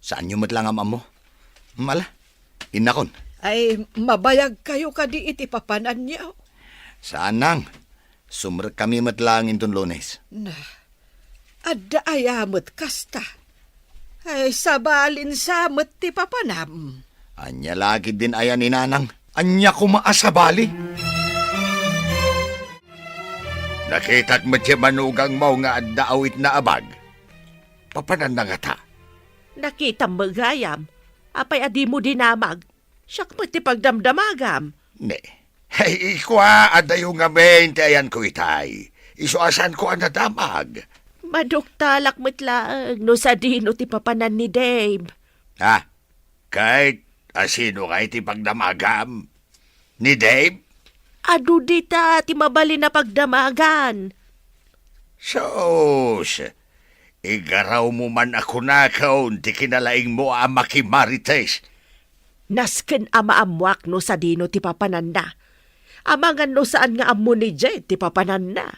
saanyo met la nga am-ammo. Mala, innakon. Ay, mabayagkayo kadi iti papananyo? Saan, nang. Sumrekkami met laeng inton Lunes. Na, adda aya met kasta? Ay, sabalin sa met ti papanam. Ania la ketdin aya ni nanang? Ania koma a sabali? Nakitak met ti manugangmo nga adda awitna a bag. Papananna ngata? Nakitam met gayam. Apay a dimo dinamag? Siak met ti pagdamdamagam. Ne. Ay, kua, adayo ngamin ti ayanko itay. Isu a saanko a nadamag. Maduktalak met laeng no sadino ti papanan ni Dave. Ha? Ket a sino ngay ti pagdamagam? Ni Dave? Adu dita ti mabalin a pagdamagan. Sus, igarawmo man a kunakon ti kinalaingmo a makimarites. Nasken a maammoak no sadino ti papananna. Amangan no saan nga ammo ni Jed ti papananna.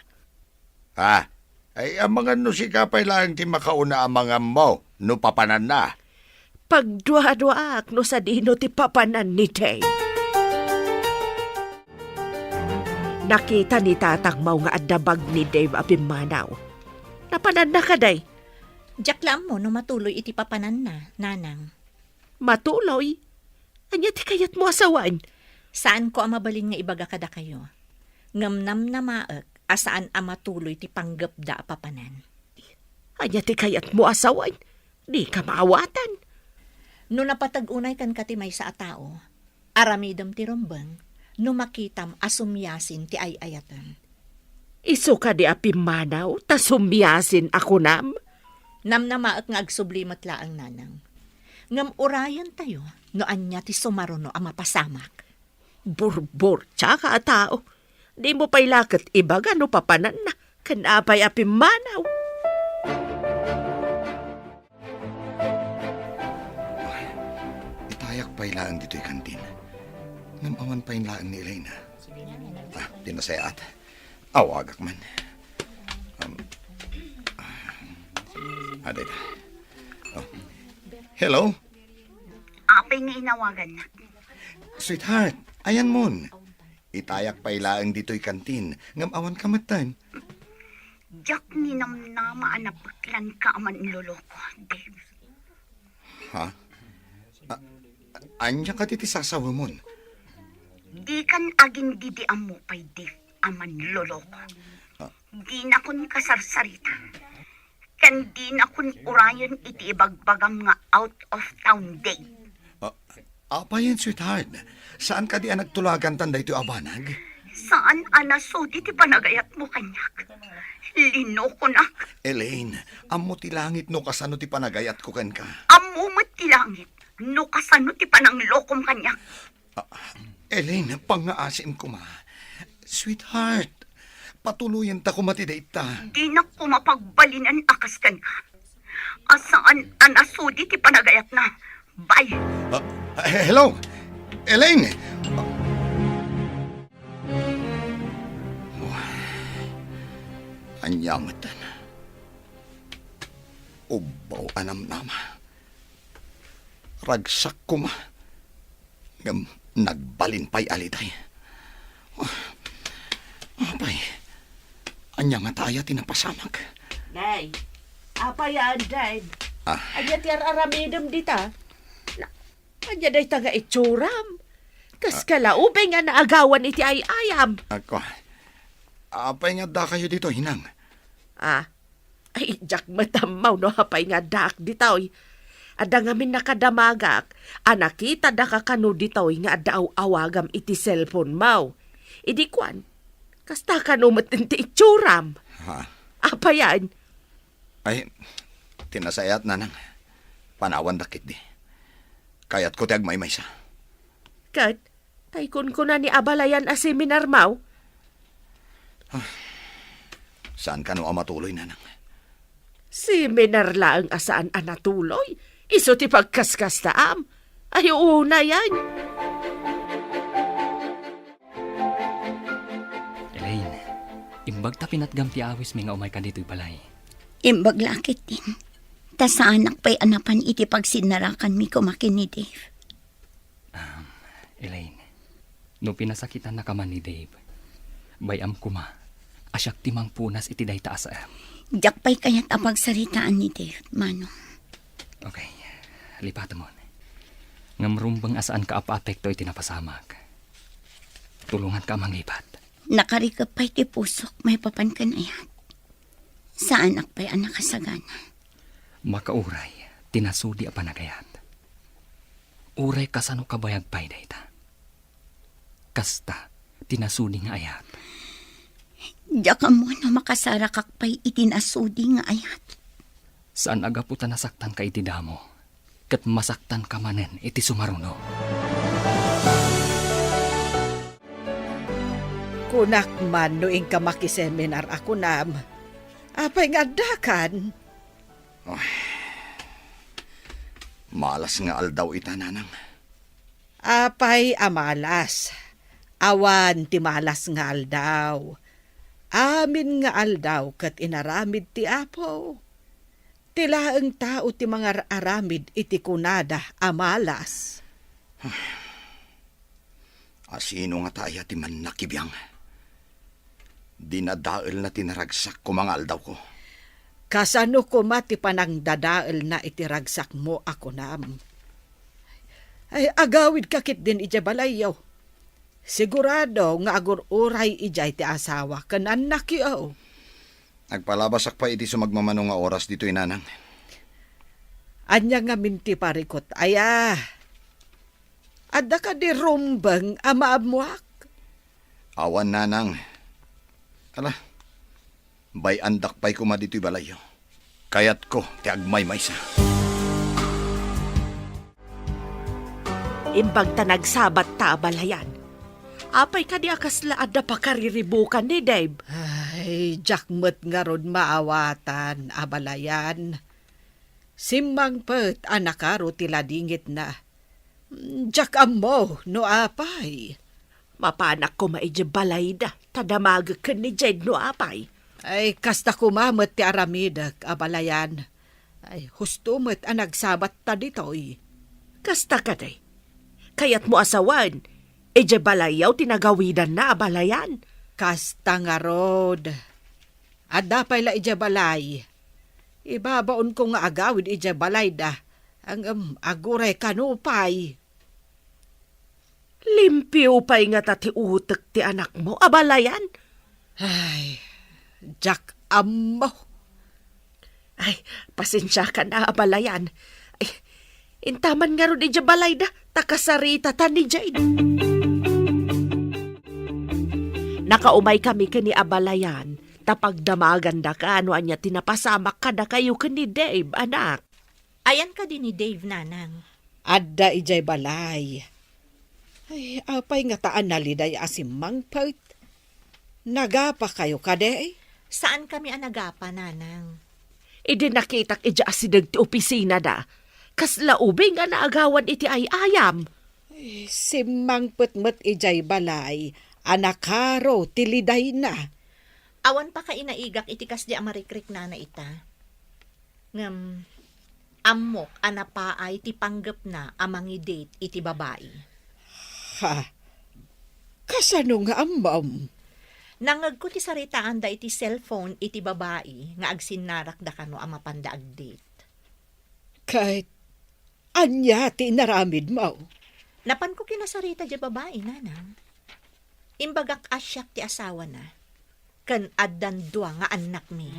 Ah, ay amangan no sika pay laeng ti makauna a mangammo no papananna. Pagduaduaak no sadino ti papanan ni Dave. Nakita ni tatangmo nga adda bag ni Dave a pimmanaw. Napananna kadi? Diak la ammo no matuloy iti papananna, nanang. Matuloy? Ania ti kayatmo a sawen? Saanko a mabalin nga ibaga kadakayo. Ngem namnamaek a saan a matuloy ti panggepda a papanan. Ania ti kayatmo a sawen? Dika maawatan. No napateg unay kenka ti maysa a tao, aramidem ti rumbeng no makitam a sumiasin ti ay-ayatem. Isu kadi a pimmanaw ta sumiasin a kunam? Namnamaek nga agsubli met laeng, nanang. Ngem urayentayo no ania ti sumaruno a mapasamak. Burburtiaka a tao. Dimo pay la ket ibaga no papananna ken apay a pimmanaw. Itayak pay laeng ditoy kantin. Ngem awan pay laeng ni Elena. Ah, pinasayaat. Awagak man. Um, ah, adayta. Oh. Hello? Apay nga inawagannak? Sweetheart, ayanmon. Itayak pay laeng ditoy kantin, ngem awanka metten. Diak ninamnama a napeklanka a manloloko, Dave. Ha? A-, ania kadi ti sasawemon? Dikan agindidiammo pay, Dave, a manloloko. Ah. Dinakon kasarsarita. Ken dinakon urayen iti ibagbagam nga out of town date. Ah, apayen, sweetheart? Saan kadi a nagtulagantan daytoy a banag? Saan a nasudi ti panagayatmo kaniak. Linokonak. Elaine, ammo ti langit no kasano ti panagayatko kenka. Ammo met ti langit no kasano ti pananglokom kaniak. Ah, Elaine, pangngaasim koma. Sweetheart, patuloyenta koma ti date-ta. Dinak koma pagbalinen a kas kenka. A saan a nasudi ti panagayatna. Bay! Ah, he-, hello? Elaine! Ania metten? Ubbaw a namnama. Ragsak koma. Ngem nagbalin pay a liday. Ah, apay, ania ngata aya ti napasamak? Nay, apay a, Anday? Ah. Ania ti ar-aramidem dita? Na-, ania dayta nga itsuram? Kas Ah. kalaubing nga naagawan iti ay-ayam. Ako, apay nga addakayo ditoy, Nang? Ah, ay, diak met ammo no apay nga addaak ditoy. Adda ngamin nakadamagak a nakitada ka kano ditoy nga adda aw-awagam iti cellphone mo. Idi kuan, kasta kano met ti itsuram. Ha? Apayan? Ay, ti nasayaat, Nanang. Panawandak ketdi. Kayatko ti agmaymaysa. Ket, tay kunkuna ni abalayan a seminar mo? Ah, saan kano a matuloy, Nanang? Seminar laeng a saan a natuloy? Isu ti pagkaskastaam? Ay, unayan. Elaine, imbag ta pinatgam ti awismi nga umayka ditoy balay. Imbag la ketdin. Ta saanak pay a napan iti pagsinnarakanmi koma ken ni Dave. Um, Elaine, no pinasakitannaka man ni Dave, bay-am koma a siak ti mangpunas iti dayta a saem. Diak pay kayat a pagsaritaan ni Dave, Manong. Okay, lipatemon. Ngem rumbeng a saanka a paapekto iti napasamak. Tulonganka a mangibat. Nakarikep pay ti pusok maipapan ken ayat. Saanak pay a nakasagana. Makauray ti nasudi a panagayat. Uray kasano kabayag pay dayta. Kasta ti nasudi nga ayat. Diak ammo no makasarakak pay iti nasudi nga ayat. Saan a gapu ta nasaktanka iti damo, ket masaktanka manen iti sumaruno. Kunak man no inka makiseminar a kunam, apay nga addakan? Ay, malas nga aldaw ita, Nanang. Apay a malas? Awan ti malas nga aldaw. Amin nga aldaw ket inaramid ti Apo. Ti laeng tao ti mangar-aramid iti kunada a malas. Asino ngata aya ti mannakibiang? Dinadaelna ti naragsak koma nga aldawko. Kasano koma ti panangdadaelna iti ragsakmo a kunam? Ay, agawidka ketdin idiay balayyo. Sigurado nga agur-uray idiay ti asawa ken annakyo. Agpalabasak pay iti sumagmamano nga oras ditoy, Nanang. Ania ngamin ti parikut aya? Adda kadi rumbeng a maammoak? Awan, Nanang. Ala, bay-andak pay koma ditoy balayyo. Kayatko ti agmaymaysa. Imbag ta nagsabat ta abalayan. Apay kadi a kasla adda pakariribukan ni Dave? Ay, diak met ngarud maawatan, abalayan. Simmangpet a nakaro ti ladingitna. Diak ammo no apay. Mapanak koma idiay balayda, ta damagek ken ni Jade no apay. Ay, kasta koma met ti aramidek, abalayan. Ay, husto met a nagsabat ta ditoy. Kasta kadi? Kayatmo a sawen, idiay balayyo ti nagawidanna, abalayan? Kasta ngarud. Adda pay la idiay balay. Ibabaonko nga agawid idiay balayda, ngem aguray kano pay. Limpio pay ngata ti utek ti anakmo, abalayan? Ay, diak ammo. Ay, pasensiakan a, abalayan. Ay, intaman ngarud idiay balayda, ta kasaritata ni Jade. Nakaumay kami ken ni abalayan, ta pagdamagandaka no ania ti napasamak kadakayo ken ni Dave, anak. Ayan kadi ni Dave, nanang? Adda idiay balay. Ay, apay ngata a naliday a simmangpet? Nagapakayo kadi? Saankami a nagapa, nanang. Idi nakitak idiay asideg ti opisinada, Kasla ubing a naagawan iti ay-ayam. Eh, simmangpet met idiay balay a nakaro ti lidayna. Awan pakainaigak iti kasdi a marikriknana ita. Ngem, ammok a napaay ti panggepna a mangidate iti babai. Ha? Kasano nga ammom? Nangngegko ti saritaanda iti cellphone iti babai nga agsinnarakda kano a mapanda agdate. Ket ania ti inaramidmo? Napanko kinasarita diay babai, nanang. Imbagak a siak ti asawana, ken addan dua nga annakmi.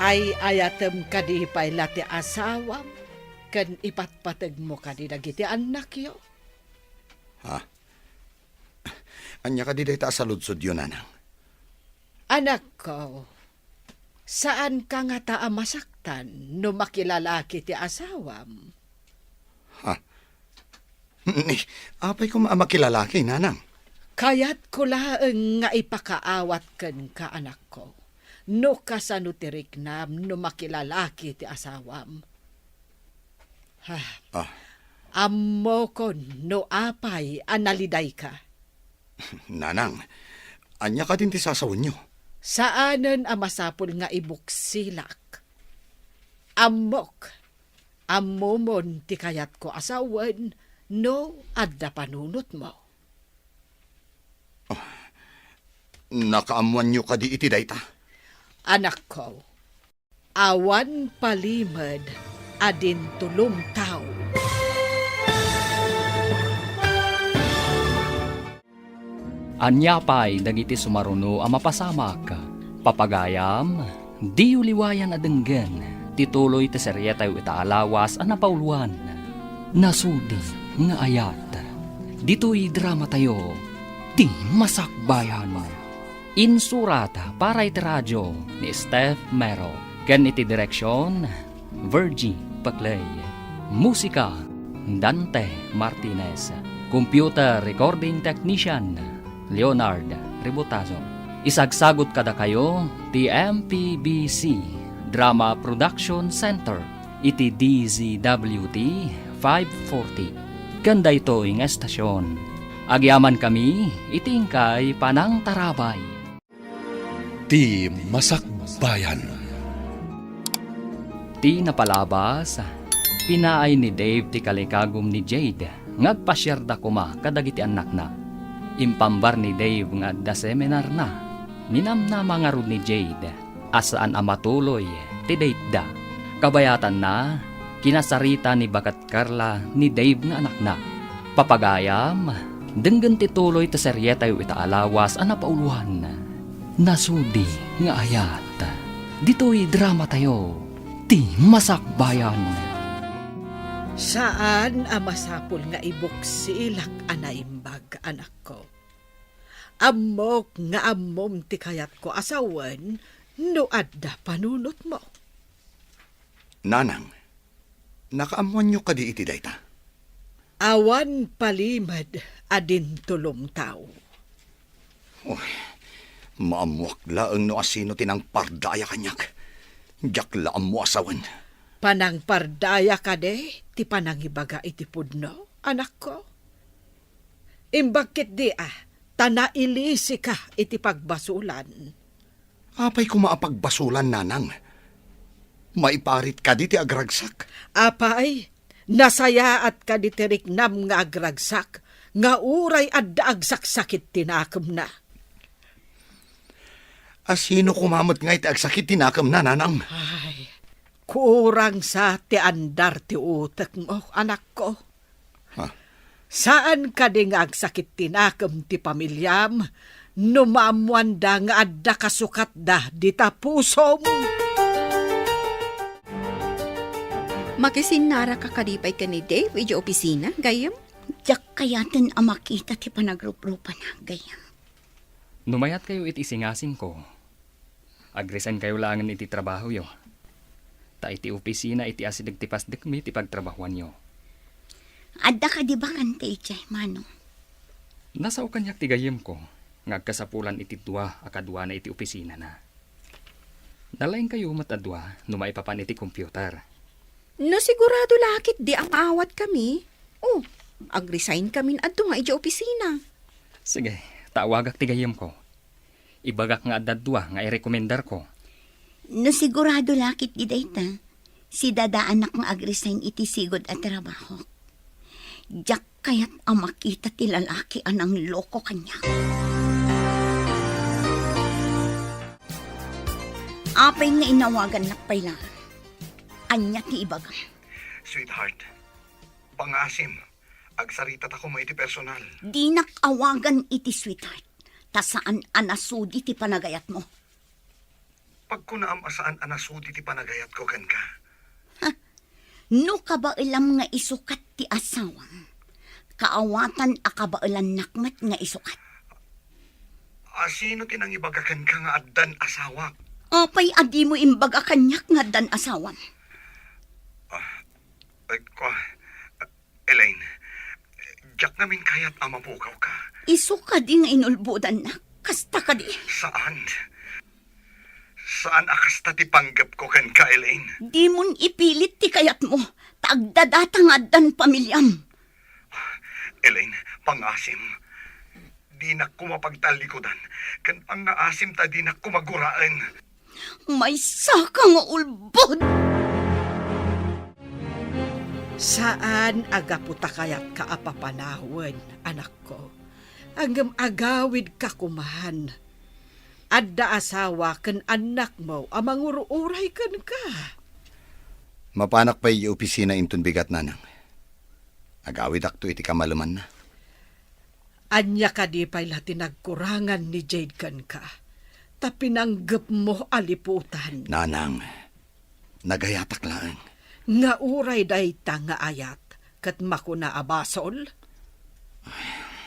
Ay-ayatem kadi pay la ti asawam, ken ipatpategmo kadi dagiti annakyo? Ha? Ania kadi dayta a saludsodyo, nanang? Anakko, saanka ngata a masaktan no makilalaki ti asawam? Ha? Ni, apay koma a makilalaki, nanang? Kayatko laeng nga ipakaawat kenka, anakko, no kasano ti riknam no makilalaki ti asawam. Ha. Ah. Ammokon no apay a nalidayka. Nanang, ania kadin ti sasawenyo? Saanen a masapul nga ibuksilak. Ammok, ammomon ti kayatko a sawen no adda panunotmo. Ah, nakaammoanyo kadi iti dayta? Anakko, awan palimed a dintulongtaw. Ania pay dagiti sumaruno a mapasamak? Papagayam, diyo liwayan a denggen ti tuloy ti serietayo ita a lawas a napauloan, Nasudi nga Ayat. Ditoy dramatayo, Ti Masakbayan. Insurat para iti radio ni Steph Mero ken iti direksion, Virgie Paclay. Musika, Dante Martinez. Computer recording technician, Leonard Ributazo. Isagsagut kadakayo ti M P B C Drama Production Center iti D Z W T five forty. Ken daytoy nga estasion, agyamankami iti inkay panangtarabay. Ti Masakbayan. Ti napalabas, pinaay ni Dave ti kalikagum ni Jade nga agpasiarda koma kadagiti annakna. Impambar ni Dave nga adda seminarna. Ninamnama ngarud ni Jade a saan a matuloy ti dateda. Kabayatanna, kinasarita ni baket Carla ni Dave nga anakna. Papagayam, denggen ti tuloy ti serietayo ita a lawas a napauloan, Nasudi nga Ayat. Ditoy dramatayo, Ti Masakbayan. Saan a masapul nga ibuksilak a naimbag, anakko. Ammok nga ammom ti kayatko a sawen no adda panunotmo. Nanang, nakaammoanyo kadi iti dayta? Awan palimed a dintulongtaw. Oy, maammoak laeng no asino ti nangpardaya kaniak. Diak la ammo a sawen. Panangpardaya kadi ti panangibaga iti pudno, anakko? Imbag ketdi a ta nailisika iti pagbasolan. Apay koma a pagbasolan, nanang? Maiparit kadi ti agragsak? Apay, nasayaat kadi ti riknam nga agragsak, nga uray adda agsaksakit ti nakemna? Asino koma met ngay ti agsakit ti nakemna, nanang? Ay, kurang sa ti andar ti utekmo, anakko. Ha? Saan kadi nga agsakit ti nakem ti pamiliam no maammoanda nga adda kasukatda dita pusom? Makisinnaraka kadi pay ken ni Dave idiay opisina, gayyem? Diak kayaten a makita ti panagruprupana, gayyem. No mayatkayo iti isingasingko, agresign kayo laengen iti trabahoyo. Ta iti opisina iti asideg ti pasdekmi ti pagtrabahoanyo. Adda kadi bakante idiay, Manong? Nasao kaniak ti gayyemko nga agkasapulan iti dua a kaduana iti opisinana. Nalaingkayo met a dua no maipapan iti computer. No sigurado la ketdi a maawatkami, oh, ag-resign kamin adu nga idiay opisina. Sige, ta awagak ti gayyemko. Ibagak nga adda dua nga irekomendarko. No sigurado la ketdi dayta, sidadaanak nga ag-resign iti sigud a trabahok. Diak kayat a makita ti lalaki a nangloko kaniak. Apay nga inawagannak pay la? Ania ti ibagam? Sweetheart, pangaasim, agsaritatako koma iti personal. Dinak awagan iti sweetheart, ta saan a nasudi ti panagayatmo. Pagkunaam a saan a nasudi ti panagayatko kenka. Ha? No kabaelam nga isukat ti asawam, kaawatan a kabaelannak met nga isukat. A sino ti nangibaga kenka nga addan asawak? Apay a dimo imbaga kaniak nga addan asawam? Ah, eh, kwa, Elaine, diak ngamin kayat a mapukawka. Isu kadi nga inulbodannak? Kasta kadi? Saan. Saan a kasta ti panggepko kenka, Elaine. Dimon ipilit ti kayatmo, ta agdadata nga addan pamiliam. Elaine, pangaasim. Dinak koma pagtallikudan, ken pangaasim ta dinak koma guraen. Maysaka nga ulbod! Saan a gapu ta kayatka a papanawen, anakko. Ngem agawidka koman. Adda asawa ken annakmo a mangur-uray kenka. Mapanak pay idiay opisina inton bigat, Nanang. Agawidakto iti kamalemanna. Ania kadi pay la ti nagkurangan ni Jade kenka, ta pinanggepmo a liputan? Nanang, nagayatak laeng. Nga uray dayta nga ayat, ket makuna a basol?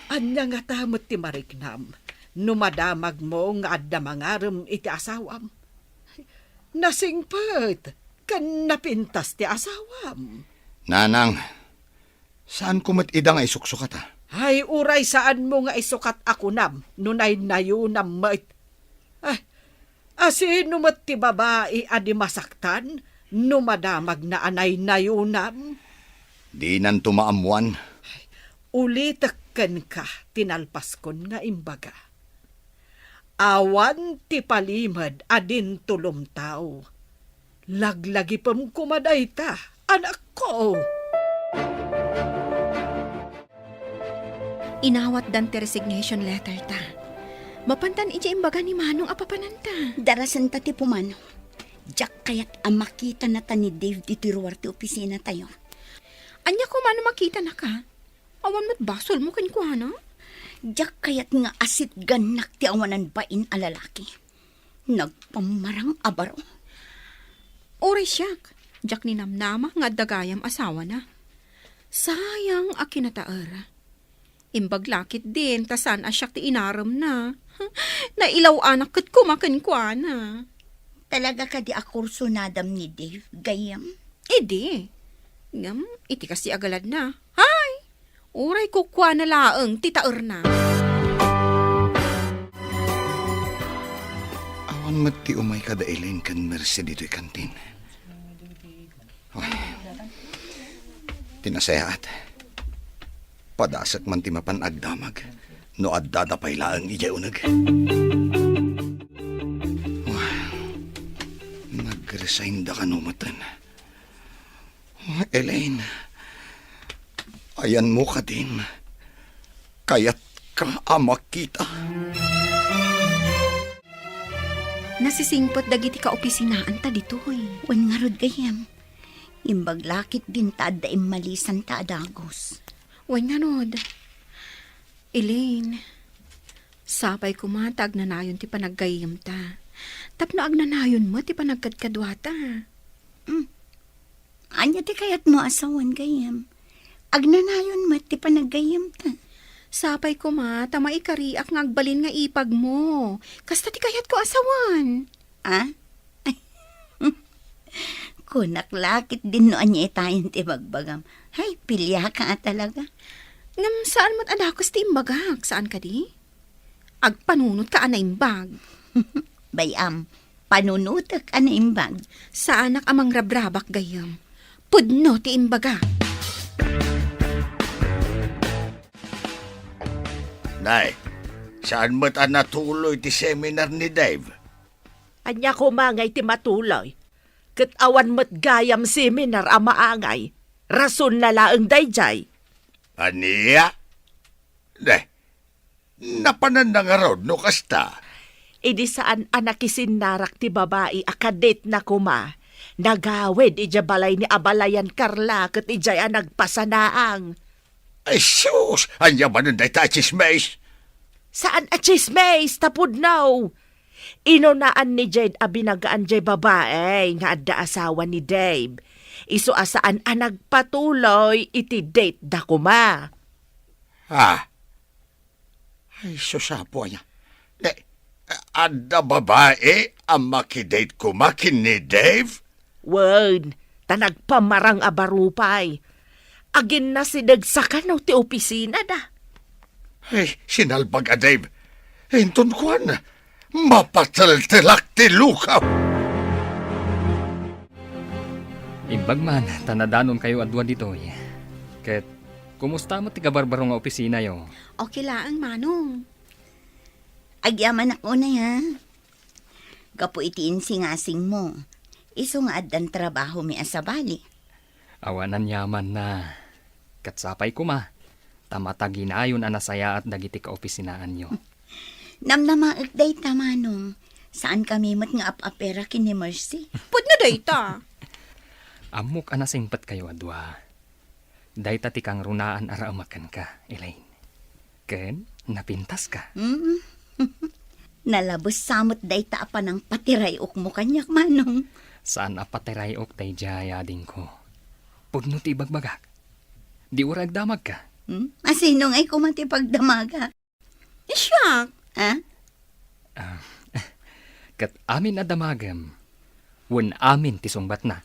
Ania ngata met ti mariknam no madamagmo nga adda mangarem iti asawam? Nasingpet ken napintas ti asawam. Nanang, saanko met ida nga isuksukata. Ay, uray saanmo nga isukat a kunam no naynayonam met. Ay, asino met ti babai a di masaktan no madamagna a naynayonam? Dinanto maammuan. Ulitek kenka ti nalpaskon nga imbaga. Awan ti palimed a dinto lumtaw. Laglagipem koma dayta, anakko. Inawatdan ti resignation letter ta. Mapantan idiay imbaga ni Manong a papananta. Darasenta ti pumanaw. Diak kayat a makitanata ni Dave ditoy ruar ti opisina tayo. Ania koma no makitanaka? Awan met basolmo kenkuana? Diak kayat nga asitgannak ti awanan bain a lalaki. Nagpammarang a baro. Uray siak, diak ninamnama nga adda gayam asawana. Sayang a kinataer. Imbag la ketdin ta saan a siak ti inaremna. Nailaw-anak ket koma kenkuana. Talaga kadi a kursunadam ni Dave, gayyem? Idi. Ngem, iti kasi a galadna, hay! Uray kukuana laeng ti taerna. Awan met ti umay kada Elaine ken Mercy ditoy kantin. Ay, ti nasayaat. Padasek man ti mapan agdamag no addada pay laeng idiay uneg. Ay, nag-resign da kano meten. Elaine, ayanmo kadin, kayatka a makita. Nasisingpet dagiti kaopisinaanta ditoy. Wen ngarud, gayyem. Imbag la ketdin ta adda immalisanta a dagus. Wen ngarud, Elaine, sapay koma ta agnanayon ti panaggayyemta. Tapno agnanayon met ti panagkadkaduata. Hmm. Ania ti kayatmo a sawen, gayyem? Agnanayon met ti panaggayyemta. Sapay koma ta maikariak nga agbalin nga ipagmo. Kasta ti kayatko a sawen. Ah? Kunak la ketdin no ania itayen ti bagbagam. Hay, piliaka a talaga. Ngem saan met a dakes ti imbagak, saan kadi? Agpanunotka a naimbag. Bay-am, panunotek a naimbag. Saanak a mangrabrabak gayyem. Pudno ti imbaga. Nay, saan met a natuloy ti seminar ni Dave? Ania koma ngay ti matuloy? Ket awan met gayam seminar a maangay. Rason na laeng daydiay. Ania? Ne, napananna ngarud no kasta? Idi saan a nakisinnarak ti babai a kadetna koma, nagawid idiay balay ni abalayan Carla ket idiay a nagpasanaang. Ay sus! Ania manen dayta a tsismis? Saan a tsismis, ta pudno. Inunaan ni Jade a binagaan jay babai nga adda asawa ni Dave. Isu a saan a nagpatuloy iti date da koma. Ah, Ay, sus, apo, aya. Ne, adda babai a makidate koma ken ni Dave? Wen, ta nagpamarang a baro pay. Aginnasideg sa kano ti opisina da. Ay, sinalbag a Dave. Inton kuan, mapateltelak ti lukaw. Imbag man, ta nadanonkayo a dua ditoy. Ket, kumusta met ti kabarbaro nga opisinayo? Okay laeng, Manong. Agyamanak unay, ha? Gapu iti insingasingmo, isu nga addan trabahomi a sabali. Awan aniamanna. Ket sapay koma, ta mataginayon a nasayaat dagiti kaopisinaanyo. Namnamaek dayta, Manong. Saankami met nga ap-apera ken ni Mercy. Pudno dayta. Ammok a nasingpetkayo a dua. Dayta ti kangrunaan a raemak kenka, Elaine. Ken napintaska. Mm. Nalabes sa met dayta a panangpatiray-okmo kaniak, Manong. Saan a patiray-ok daydiay, adingko. Pudno ti ibagbagak. Di uray agdamagka. Hmm? Asino ngay koma ti pagdamaga? Siak. Ah? Ah, ket amin a damagem, wen amin ti sungbatna.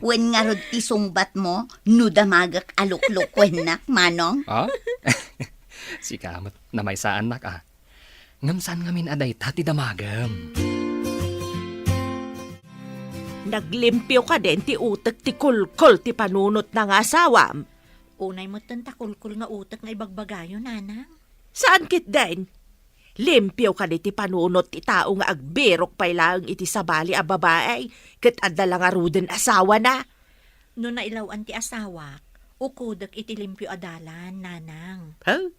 Wen ngarud ti sungbatmo no damagek a luklukuennak, Manong? Ah? Sika met namaysaannak, ah. Ngem saan ngamin a dayta ti damagem. Naglimpio kadin ti utek ti kulkol ti panunotna nga asawam? Unay metten ta kulkol nga utek nga ibagbagayo, Nanang. Saan ketdin? Limpio kadi ti panunot ti tao nga agbirok pay laeng iti sabali a babai ket adda la ngaruden asawana? No nailaw-an ti asawak, ukodek iti limpio a dalan, Nanang. Huh?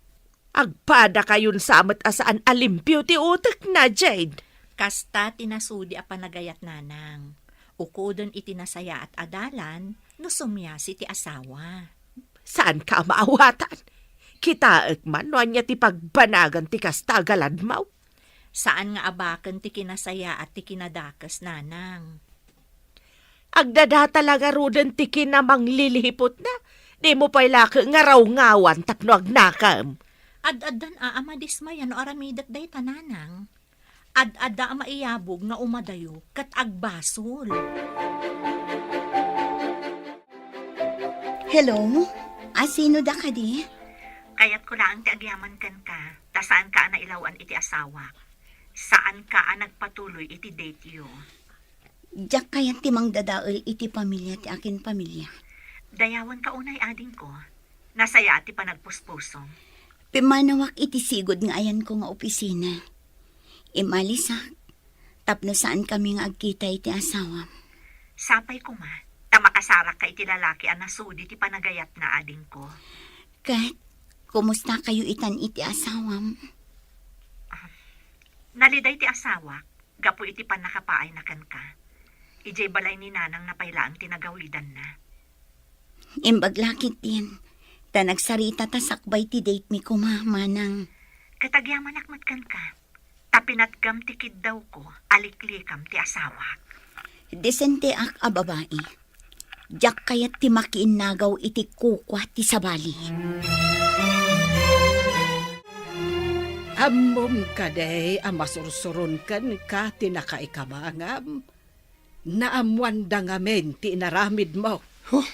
Agpadakayon sa met a saan a limpio ti utekna, Jade. Kasta ti nasudi a panagayat, Nanang. Ukoden iti nasayaat a dalan no sumiasi ti asawa. Saanka a maawatan? Kitaek man no ania ti pagbanagan ti kasta a galadmaw. Saan nga abaken ti kinasayaat ti kinadakes, Nanang. Agdadata la ngaruden ti kinamanglilihiputna. Dimo pay la ket nga rawngawan tapno agnakem. Ad-addan a, a madismaya no aramidek dayta, Nanang. Ad-adda a maiyabog nga umadayo ket agbasol. Hello? Asino da kadi? Kayatko laeng ti agyaman kenka, ta saanka a nailaw-an iti asawak. Saanka a nagpatuloy iti date-yo. Diak kayat ti mangdadael iti pamilia ti akin pamilia. Dayawenka unay, adingko. Nasayaat ti panagpuspusom. Pimmanawak iti sigud nga ayanko nga opisina. Imalisak tapno saankami nga agkita iti asawam. Sapay koma, ta makasarakka iti lalaki a nasudi ti panagayatna, adingko. Ket, kumustakayo itan iti asawam? Ah, naliday ti asawak gapu iti pannakapaayna kenka. Idiay balay ni Nanangna pay laeng ti nagawidanna. Imbag la ketdin, ta nagsarita ta sakbay ti date mi koma, Manang. Ket agyamanak met kenka, ta pinatgam ti kiddawko a liklikam ti asawak. Desenteak a babai. Diak kayat ti makiinnagaw iti kukua ti sabali. Ammom kadi a masursuron kenka ti nakaikabangam? Naammoanda ngamin ti inaramidmo. Huh?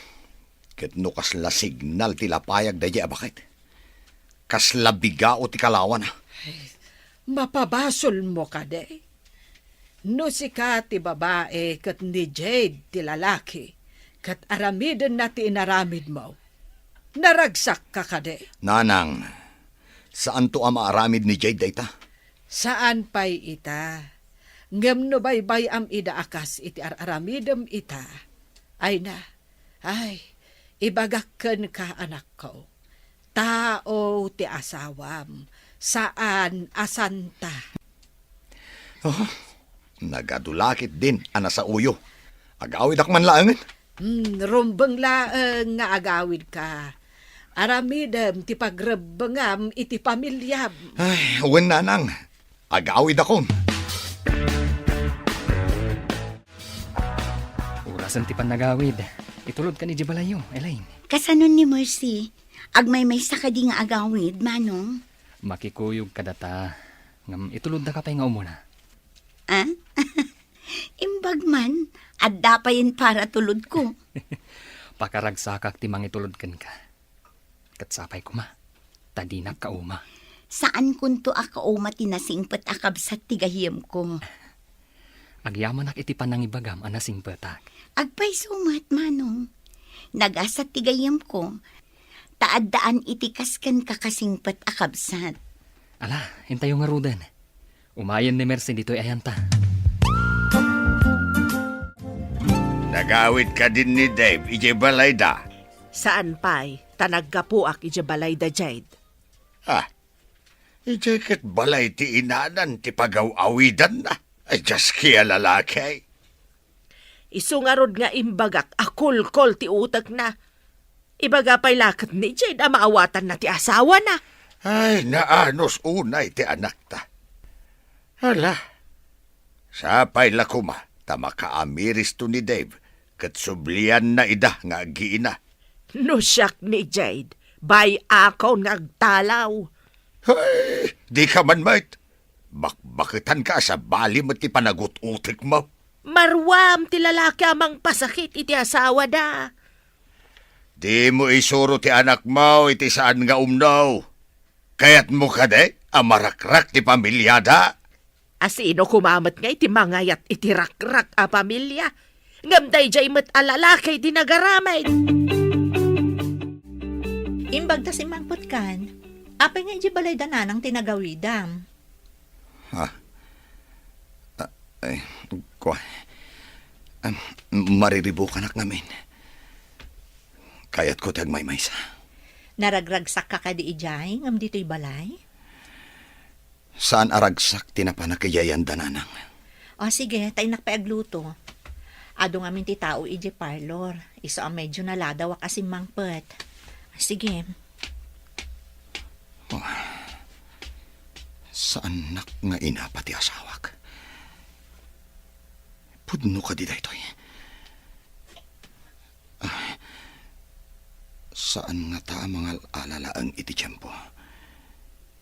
Ket no kasla signal ti lapayag daydiay a baket? Kasla bigao ti kalawana. Ay, mapabasolmo kadi? No sika ti babai ket ni Jade ti lalaki, ket aramidenna ti inaramidmo, naragsakka kadi? Nanang, saanto a maaramid ni Jade dayta? Saan pay ita. Ngem no baybay-am ida a kas iti ar-aramidem ita, ay na, ay, ibagak kenka, anakko. Tao ti asawam, saan a santa. Oh, nagadu la ketdin a nasaoyo. Agawidak man laengen. Hmm, rumbeng laeng nga agawidka. Aramidem ti pagrebbengam iti pamiliam. Ay, wen, nanang. Agawidakon. Orasen ti pannagawid. Itulodkan idiay balayyo, Elaine. Kasanon ni Mercy? Agmaymaysa kadi nga agawid, Manong? Makikuyog kadata. Ngem ituloddaka pay nga umuna. Ah? Imbag man, adda payen para tulodko. Pakaragsakak ti mangitulod kenka. Ket sapay koma, ta dinak kauma. Saankonto a kauma ti nasingpet a kabsat ti gayyemko. Agyamanak iti panangibagam a nasingpetak. Agpayso met, Manong. Nagasat ti gayyemko, ta addaan iti kas kenka kasingpet a kabsat. Ala, intayo ngaruden. Umayen ni Mercy ditoy ayanta. Nagawid kadin ni Dave idiay balayda? Saan pay, ta naggapuak idiay balayda, Jade. Ah, idiay ket balay ti inanan ti pagaw-awidanna. Ay, diaski a lalaki. Isu ngarud nga imbagak a kulkol ti utekna. Ibaga pay la ket ni Jade a maawatanna ti asawana. Ay, naanus unay ti anakta. Ala, sapay la koma ta makaamiristo ni Dave ket sublianna ida nga aggiina. No siak ni Jade, bay-akon nga agtalaw. Ay, dika man met. Bakbaketanka a sabali met ti panagut-utekmo. Maruam ti lalaki a mangpasakit iti asawada. Dimo isuro ti anakmo iti saan nga umno. Kayatmo kadi a marakrak ti pamiliada? A sino koma met nga iti mangayat iti rakrak a pamilia? Ngem daydiay met a lalaki ti nagaramid. Imbag ta simmangpetkan, apay nga idiay balayda nanang ti nagawidam? Ah. Ah, ay, kua. Am, mariribukanak ngamin. Kayatko ti agmaymaysa. Naragragsakka kadi idiay ngem ditoy balay? Saan a ragsak ti napanak idiay ayanda, nanang. O, sige, ta innak pay agluto. Adu ngamin ti tao idiay parlor. Isu a medyo naladawak a simmangpet. Sige. Oh, saannak nga inapa ti asawak. Pudno kadi daytoy? Ah, saan ngata a mangal-ala laeng iti tiempo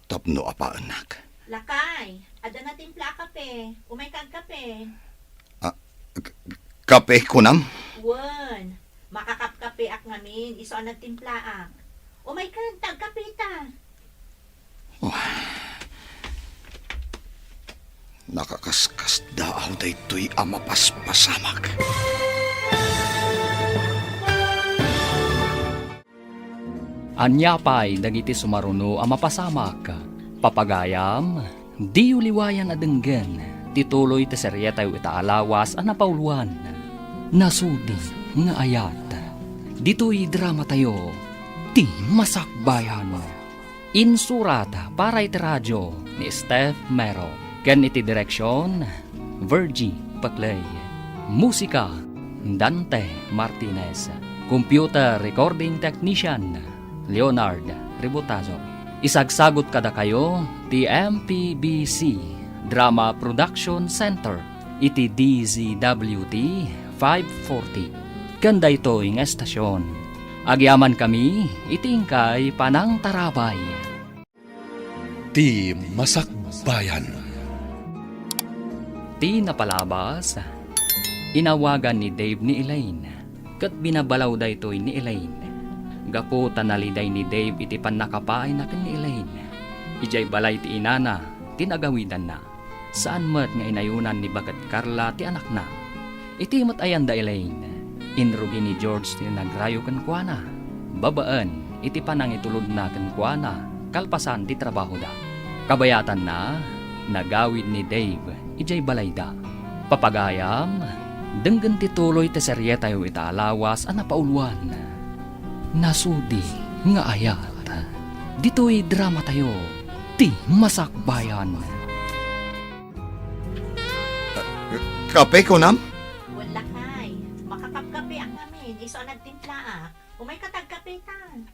tapno apaennak. Lakay, adda natimpla a kape. Umayka agkape. Ah, k-, k-, kape kunam? Wen, makakapkapeak ngamin, isu a nagtimplaak. Umayka, ta agkapeta. Oh. Nakakaskasdaaw daytoy a mapaspasamak. Ania pay dagiti sumaruno a mapasamak? Papagayam, diyo liwayan a denggen ti tuloy ti serietayo ita a lawas a napauloan, Nasudi nga Ayat. Ditoy dramatayo, Ti Masakbayan. Insurat para iti radio ni Steph Mero ken iti direksion, Virgie Paclay. Musika, Dante Martinez. Computer recording technician, Leonard Ributazo. Isagsagut kadakayo ti M P B C Drama Production Center iti D Z W T five forty. Ken daytoy nga estasion, agyamankami iti inkay panangtarabay. Ti Masakbayan. Ti napalabas, inawagan ni Dave ni Elaine, ket binabalaw daytoy ni Elaine. Gapu ta naliday ni Dave iti pannakapaayna ken ni Elaine, idiay balay ti inana ti nagawidanna. Saan met nga inayonan ni baket Carla ti anakna. Iti met ayan da Elaine, inrugi ni George ti nagrayo kenkuana, babaen iti panangitulodna kenkuana kalpasan ti trabahoda. Kabayatanna, nagawid ni Dave idiay balayda. Papagayam, denggen ti tuloy ti serietayo ita a lawas a napauluan. Nasudi nga ayat. Ditoy dramatayo, ti Masakbayan. Kape, kunam? Wen lakay, makakapkapeak ngamin, isu a nagtimplaak. Umayka ta agkapetan.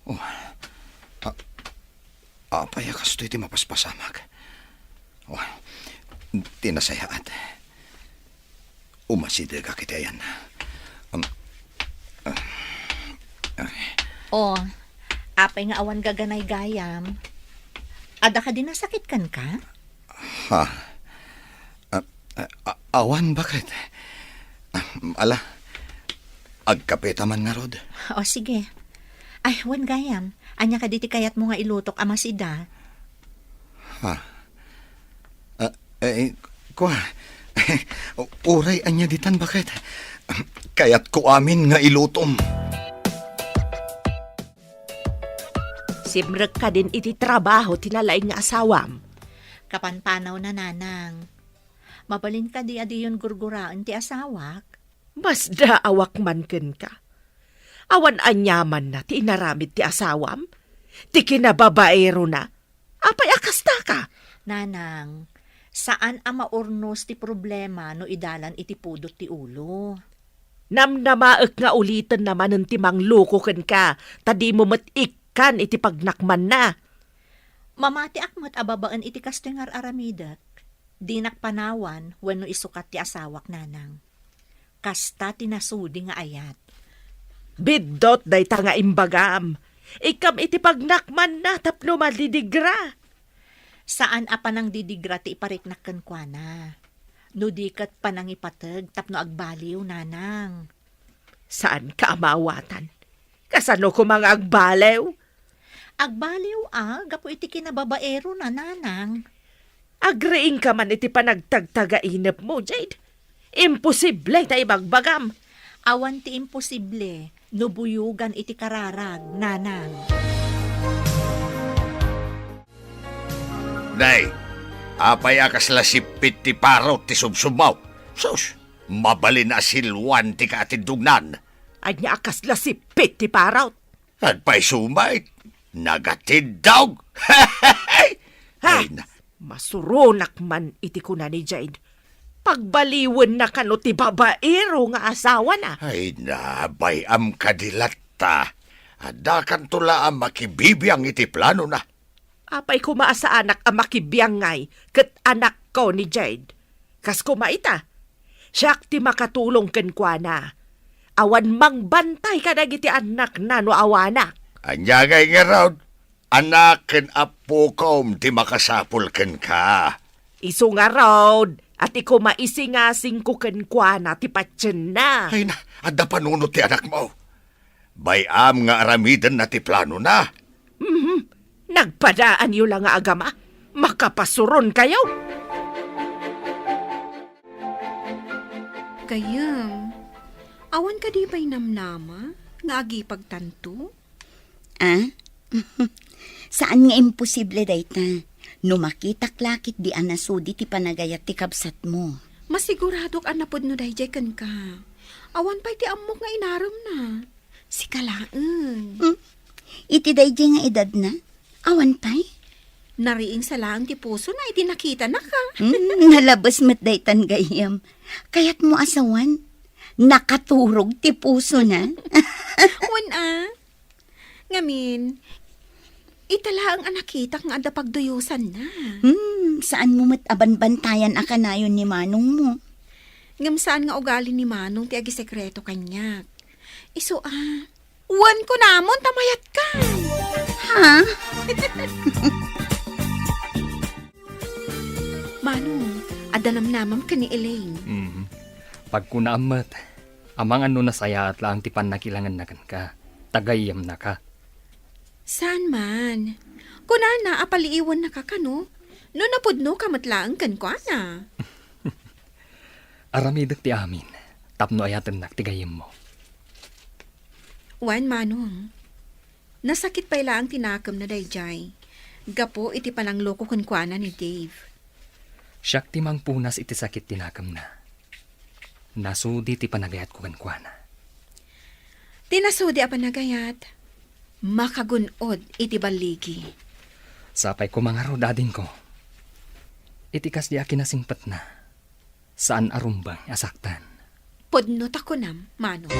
Oh, a-, apay a kastoy ti mapaspasamak? Oh, ti nasayaat. Umasidegak iti ayanna. Um, ah, ay. Oh, apay nga awan gaganaygayam? Adda kadi nasakit kenka? Ha? Ah, ah, ah, awan, baket. Ah, ala, agkapeta man ngarud. O, sige. Ay, wen gayam, ania kadi ti kayatmo nga ilutok a masida? Ha? Ah, eh, kua, uray ania ditan, baket? Kayatko amin nga ilutom. Simrek kadin iti trabaho ti nalaing nga asawam? Kapanpanawna, nanang. Mabalin kadi a diyon gurguraen ti asawak? Masdaawak man kenka. Awan aniamanna ti inaramid ti asawam? Ti kinababaerona? Apay a kastaka? Nanang, saan a maurnos ti problema no idalan iti pudot ti ulo. Namnamaek nga ulitenna manen ti mangloko kenka, ta dimo met ikkan iti pagnakmanna. Mamatiak met a babaen iti kastoy nga ar-aramidek. Dinak panawan wenno isukat ti asawak, nanang. Kasta ti nasudi nga ayat. Biddut dayta nga imbagam. Ikkam iti pagnakmanna tapno madidigra. Saan a panangdidigra ti ipariknak kenkuana. No di ket panangipateg tapno agbaliw, nanang. Saanka a maawatan. Kasano koma nga agbaliw? Agbaliw a, gapu iti kinababaerona, nanang. Agriingka man iti panagtagtagainepmo, Jade. Imposible ta ibagbagam. Awan ti imposible no buyogan iti kararag, nanang. Nay, apay a kasla sippit ti parot ti subsubmaw? Sus, mabalin a siluan ti kaatindognan. Ania a kasla sippit ti parot? Agpayso met, nagatiddog. Ha? Ay, na- Masuronak man iti kuna ni Jade. Pagbaliwenna kano ti babaero nga asawana. Ay, nabay-am kadi latta. Addakanto la a makibibiang iti planona. Apay koma a saanak a makibiangngay ket anakko ni Jade. Kas koma ita, siak ti makatulong kenkuana. Awan mangbantay kadagiti annakna no awanak. Ania ngay ngarud? Anak ken appokom ti makasapul kenka. Isu ngarud, a ti koma isingasingko kenkuana ti patienna. Ay na, adda panunot ti anakmo. Bay-am nga aramidenna ti planona. Mhm. Nagpadaanyo la nga agama. Makapasuronkayo. Gayyem, awan kadi pay namnama nga agipagtanto? Ah? Saan nga imposible dayta. No makitak la ketdi a nasudi ti panagayat ti kabsatmo. Masiguradok a napudno daydiay kenka. Awan pay ti ammok nga inaremna. Sika laeng. Hmm? Iti daydiay nga edadna? Awan pay? Nariingsa laeng ti pusona idi nakitanaka. Hmm, nalabes met daytan gayyem. Kayatmo a sawen, nakaturog ti pusona. Wen a. Ngamin, ita laeng a nakitak nga adda pagduyosanna. Hmm, saanmo met a banbantayan a kanayon ni manongmo. Ngem saan nga ugali ni manong ti agisekreto kaniak. Isu a, wen kunamon ta mayatkan. Ha? Manong, adda namnamam ken ni Elaine. Mm. Pagkunaam met, amangan no nasayaat laeng ti pannakilangenna kenka, ta gayyemnaka. Saan man. Kunana a paliiwennaka kano, No napudnoka met laeng kenkuana. Aramidek ti amin tapno ayatennak ti gayyemmo. Wen, Manong, nasakit pay laeng ti nakemna daydiay gapu iti panangloko kenkuana ni Dave. Siak ti mangpunas iti sakit ti nakemna. Nasudi ti panagayatko kenkuana. Ti nasudi a panagayat, makagun-od iti balligi. Sapay koma ngarud, adingko. Iti kasdi a kinasingpetna, saan a rumbeng a saktan. Pudno ta kunam, Manong.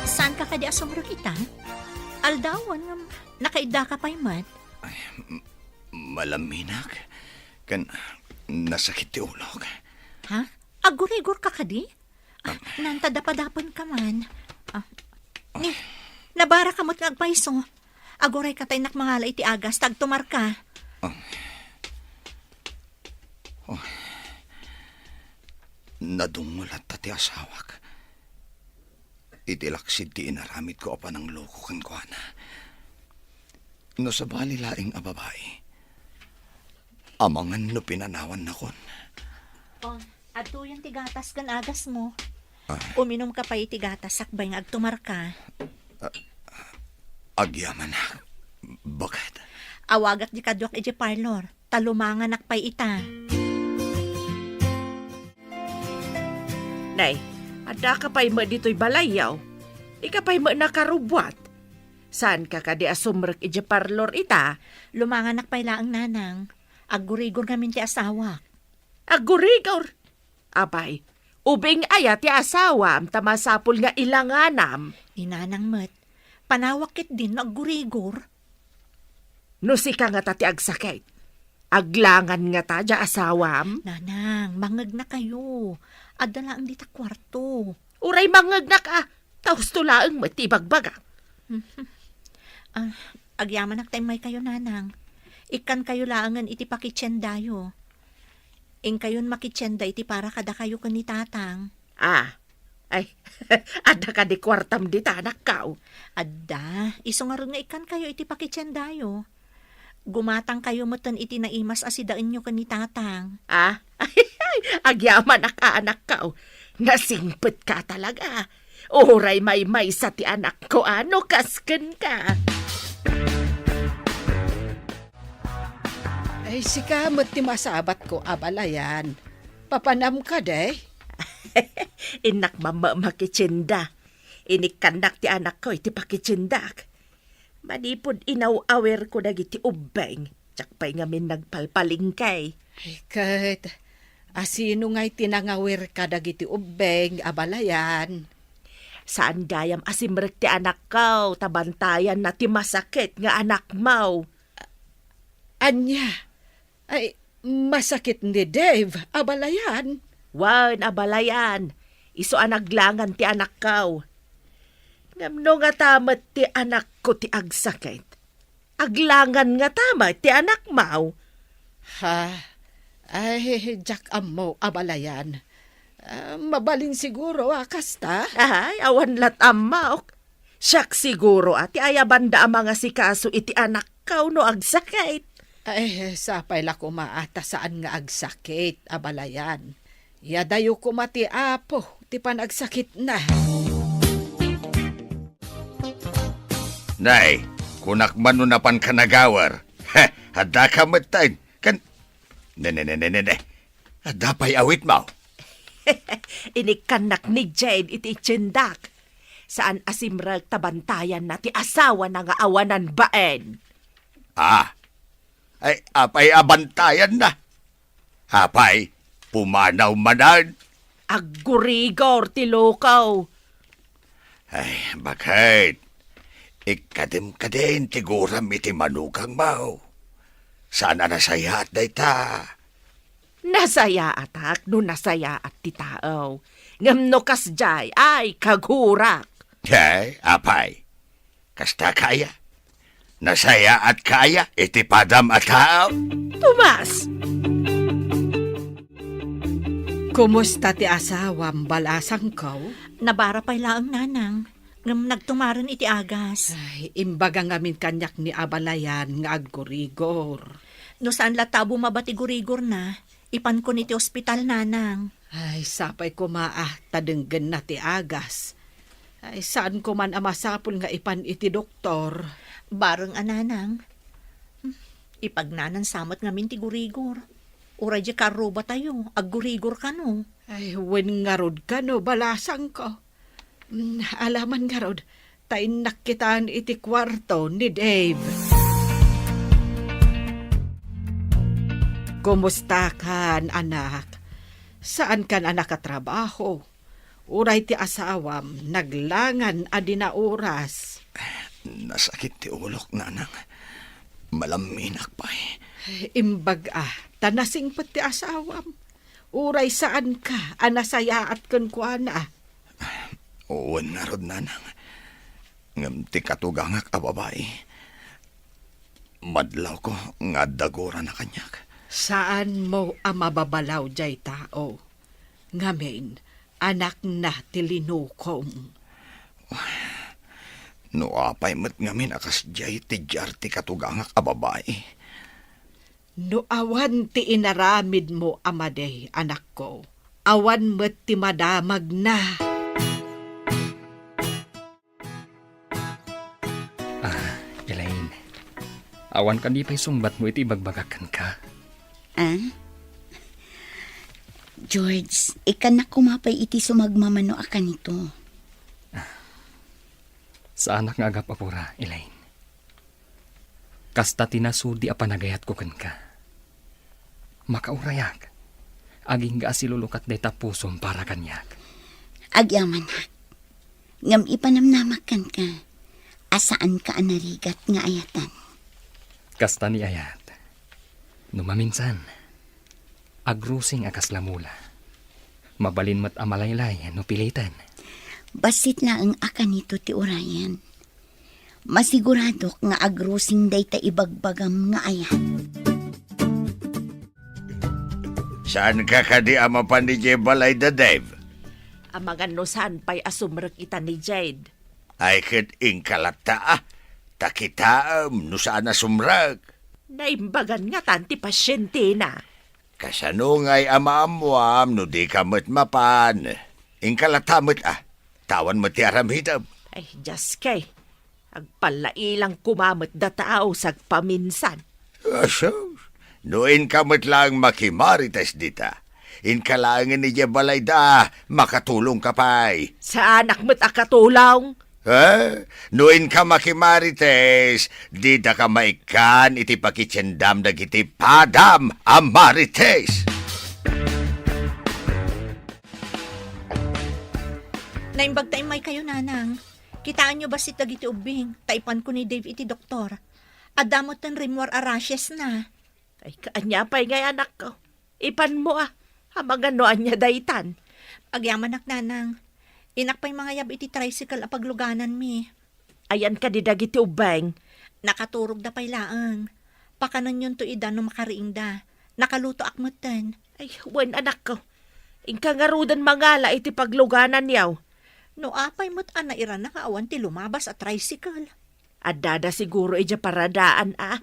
Saanka kadi a sumrek ita? Aldawen ngem nakaiddaka pay met. Ay, m-, malaminak. Ken nasakit ti ulok. Ha? Aggurigor ka kadi? Ah, nanta dapadapen ka man. Ah, ni, nabara ka met nga agpayso. Aguray ka ta innak mangala iti agas, ta agtumar ka. Ah. Oh. Nadungol latta ti asawak. Iti laksid ti inaramidko a panangloko kenkuana. No sabali laeng a babai, amangan no pinanawannakon. Oh, adtoyen ti gatas ken agasmo. Ah. Uminum ka pay iti gatas sakbay nga agtumar ka. Ah, agyamanak. Baket. Awagak di kaduak iti parlor. Ta lumanganak pay ita. Nay, addaka pay met ditoy balayyo. Ika pay met nakarubbuat. Saanka kadi a sumrek iti parlor ita? Lumanganak pay laeng, Nanang. Aggurigor ngamin ti asawak. Aggurigor? Apay, ubing aya ti asawam ta masapul nga ilanganam? Ni Nanang met, panawak ketdin no aggurigor. No sika ngata ti agsakit, aglangan ngata diay asawam? Nanang, mangegnakayo. Adda laeng dita kuarto. Uray mangngegnak a, ta husto laeng met ti ibagbaga. Ah, agyamanak ta immaykayo, Nanang. Ikkankayo laengen iti pakitiendayo. Inkayon makitienda iti para kadakayo ken ni Tatang. Ah, ay, adda kadi kuartam dita, anakko? Adda, isu ngarud nga ikkankayo iti pakitiendayo. Gumatangkayo metten iti naimas a sidaenyo ken ni Tatang. Ah? Agyamanak a, anakko. Nasingpetka talaga. Uray maymaysa ti anakko a no kas kenka. Ay, sika met ti masabatko, abalayan. Papanam kadi? Innak mamma makitienda. Inikkannak ti anakko iti pakitiendak. Manipud inaw-awirko dagiti ubbing, diak pay ngamin nagpalpalengke. Ay, ket, asino ngay ti nangawir kadagiti ubbing, abalayan? Saan gayam a simrek ti anakko, ta bantayanna ti masakit nga anakmo. Ania? Ay, masakit ni Dave, abalayan. Wen, abalayan, isu a naglangan ti anakko. Ngem no ngata met ti anakko ti agsakit, aglangan ngata met ti anakmo. Ha? Ay, diak ammo, abalayan. Ah, mabalin siguro a kasta? Ay, awan lat' ammok. Siak siguro a ti ayabanda a mangasikaso iti anakko no agsakit. Ay, sapay la koma a ta saan nga agsakit, abalayan. Yadayo koma ti Apo ti panagsakitna. Nay, kunak man no napanka nagawar. Heh, addaka metten. Kan, ne, ne, ne, ne, ne, ne. Adda pay awitmo. Inikkannak ni Jade iti tiendak. Saan a simrek ta bantayanna ti asawana nga awanan bain. Ah, ay, apay a bantayanna? Apay, pumanaw manen? Aggurigor ti lokaw. Ay, baket? Ikkadim kadin ti guram iti manugangmo. Saan a nasayaat dayta? Nasayaatak no nasayaat ti tao. Ngem no kasdiay, ay, kagurak. Ay, apay. Kasta kaya? Nasayaatka aya iti padam a tao? Tomas! Kumusta ti asawam, balasangko? Nabara pay laeng, nanang. Ngem nagtumaren iti agas. Ay, imbaga ngamin kaniak ni abalayan nga aggurigor. No saan latta a bumaba ti gurigorna, ipankon iti ospital, nanang. Ay, sapay koma a ta denggenna ti agas. Ay, saanko man a masapul nga ipan iti doktor. Bareng a, nanang. Hmm, ipagnanan sa met ngamin ti gurigor. Uray di karrubatayo, aggurigor kano. Ay, wen ngarud kano, balasangko. Mm, alaman ngarud, ta innak kitan iti kuarto ni Dave. Kumusta kan, anak? Saan kan a nakatrabaho? Uray ti asawam, naglangan a di naoras. Nasakit ti ulok, nanang. Malamminak pay. Imbag a, ta nasingpet ti asawam. Uray saanka a nasayaat kenkuana. Wen ngarud, nanang. Ngem ti katugangak a babai, madlawko nga adda gurana kaniak. Saanmo a mababalaw jay tao. Ngamin, anakna ti linukom. No apay met ngamin a kasdiay ti diar ti katugangak a babai. No awan ti inaramidmo a madi, anakko, awan met ti madamagna. Ah, Elaine, awan kadi pay sungbatmo iti ibagbagak kenka? Ah? George, ikkannak koma pay iti sumagmamano a kanito. Saanak nga agap-apura, Elaine. Kasta ti nasudi a panagayatko kenka. Makaurayak. Agingga a silulukat dayta pusom para kaniak. Agyamanak. Ngem ipanamnamak kenka a saanka a narigat nga ayatan. Kasta ni ayat. No maminsan, agrusing a kasla mula. Mabalin met a malaylay no piliten. Bassit laeng a kanito ti urayen. Masiguradok nga agrusing dayta ibagbagam nga ayat. Saanka kadi a mapan idiay balay da, Dave? Amangan no saan pay a sumrek ita ni Jade. Ay ket inka latta a. Ta kitaem no saan a sumrek. Naimbagan ngatan ti pasientena. Kasano ngay a maammuam no dika met mapan? Inka latta met a. Ta awan met ti aramidem. Ay, Dios kay. Agpallailang koma met da tao sagpaminsan. Asus, no inka met laeng makimarites dita, inka laengen idiay balayda, makatulongka pay. Saanak met a katulong. Eh, no inka makimarites, didaka maikkan iti pakitiendam dagiti padam a marites. Naimbag ta immaykayo, nanang. Kitaenyo bassit dagiti ubbing, ta ipanko ni Dave iti doktor. Adda metten rimmuar a rashes na. Ay, kaanya pay ngay, anakko. Ipanmo a. Amangan no ania daytan. Agyamanak, nanang. Innak pay mangayab iti tricycle a paglugananmi. Ayan kadi dagiti ubbing? Nakaturogda pay laeng. Pakanenyon to ida no makariingda. Nakalutoak metten. Ay, wen, anakko. Inka ngaruden mangala iti paglugananyo. No apay met a nairana nga awan ti lumabas a tricycle. Addada siguro idiay paradaan a.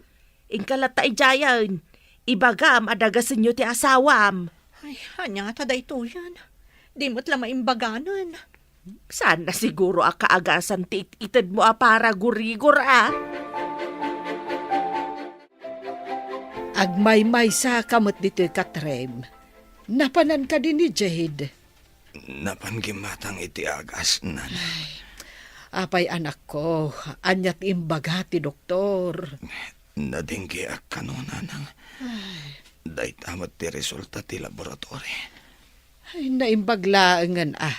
Inka latta idiayen. Ibagam a dagasenyo ti asawam. Ay, ania ngata daytoyen? Di met la maimbaganen. Saan na siguro a kaagasan ti it-itedmo a paragurigor a? Agmaymaysa ka met ditoy, Katrem. Napanan kadi ni Jade? Napan gimmatang iti agas, nanang. Ay, apay, anakko, ania ti imbaga ti doktor? Nadinggeak kano, nanang. Ay. Dayta met ti resulta ti laboratory. Ay, naimbag laengen a,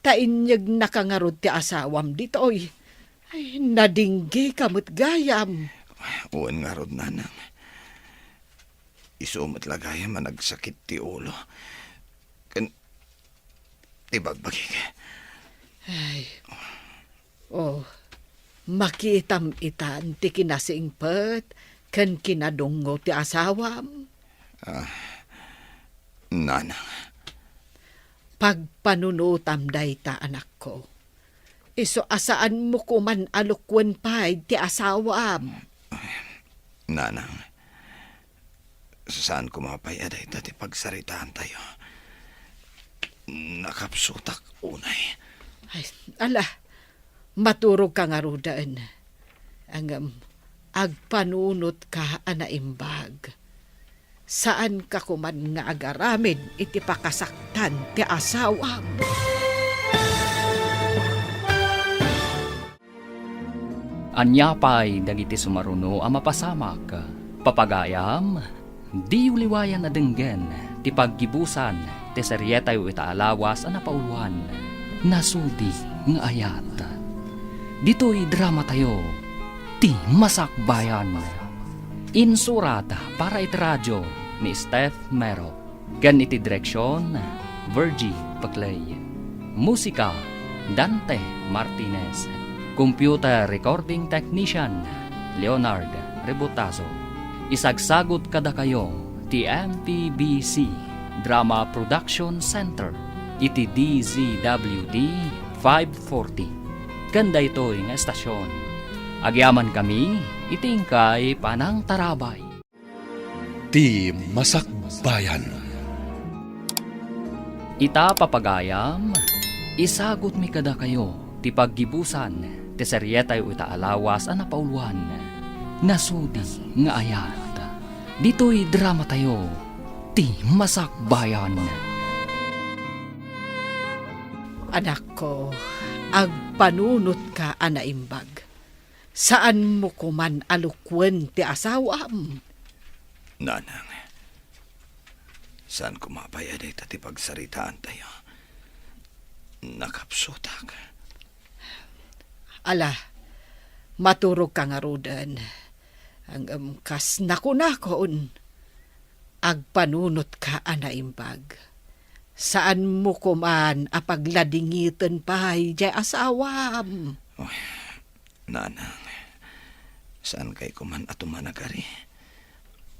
ta inyegna ka ngarud ti asawam ditoy. Ay, nadingge ka met gayam. Wen ngarud, nanang. Isu met la gayam a nagsakit ti ulo. Ken ti bagbagik. Ay. Oh, makitam itan ti kinasingpet ken kinadungngo ti asawam. Ah, nanang. Pagpanunotam dayta, anakko. Isu a saanmo koman a lukuen pay ti asawam. Nanang, saan koma pay a dayta ti pagsaritaantayo. Nakapsutak unay. Ay, ala, maturogka ngaruden. Ngem, agpanunotka a naimbag. Saanka koman nga agaramid iti pakasaktan ti asawam. Ania pay dagiti sumaruno a mapasamak? Papagayam, diyo liwayan a denggen ti paggibusan ti serietayo ita a lawas a napauloan, Nasudi nga Ayat. Ditoy dramatayo, Ti Masakbayan. Insurat para iti radio ni Steph Mero. Ken iti direksion, Virgie Paclay. Musika, Dante Martinez. Computer recording technician, Leonard Rebutazo. Isagsagut kadakayo ti M P B C Drama Production Center iti D Z W T five forty. Ken daytoy nga estasion, agyamankami iti inkay panangtarabay. Ti Masakbayan. Ita, papagayam, isagutmi kadakayo ti paggibusan ti serietayo ita a lawas a napauloan, Nasudi nga Ayat. Ditoy dramatayo, Ti Masakbayan. Anakko, agpanunotka a naimbag. Saanmo koman a lukuen ti asawam. Nanang, saan koma pay a dayta ti pagsaritaantayo. Nakapsutak. Ala, maturogka ngaruden. Ngem kas nakunakon, agpanunotka a naimbag. Saanmo koman a pagladingiten pay diay asawam. Oy, Nanang, saankay koman a tumanagari.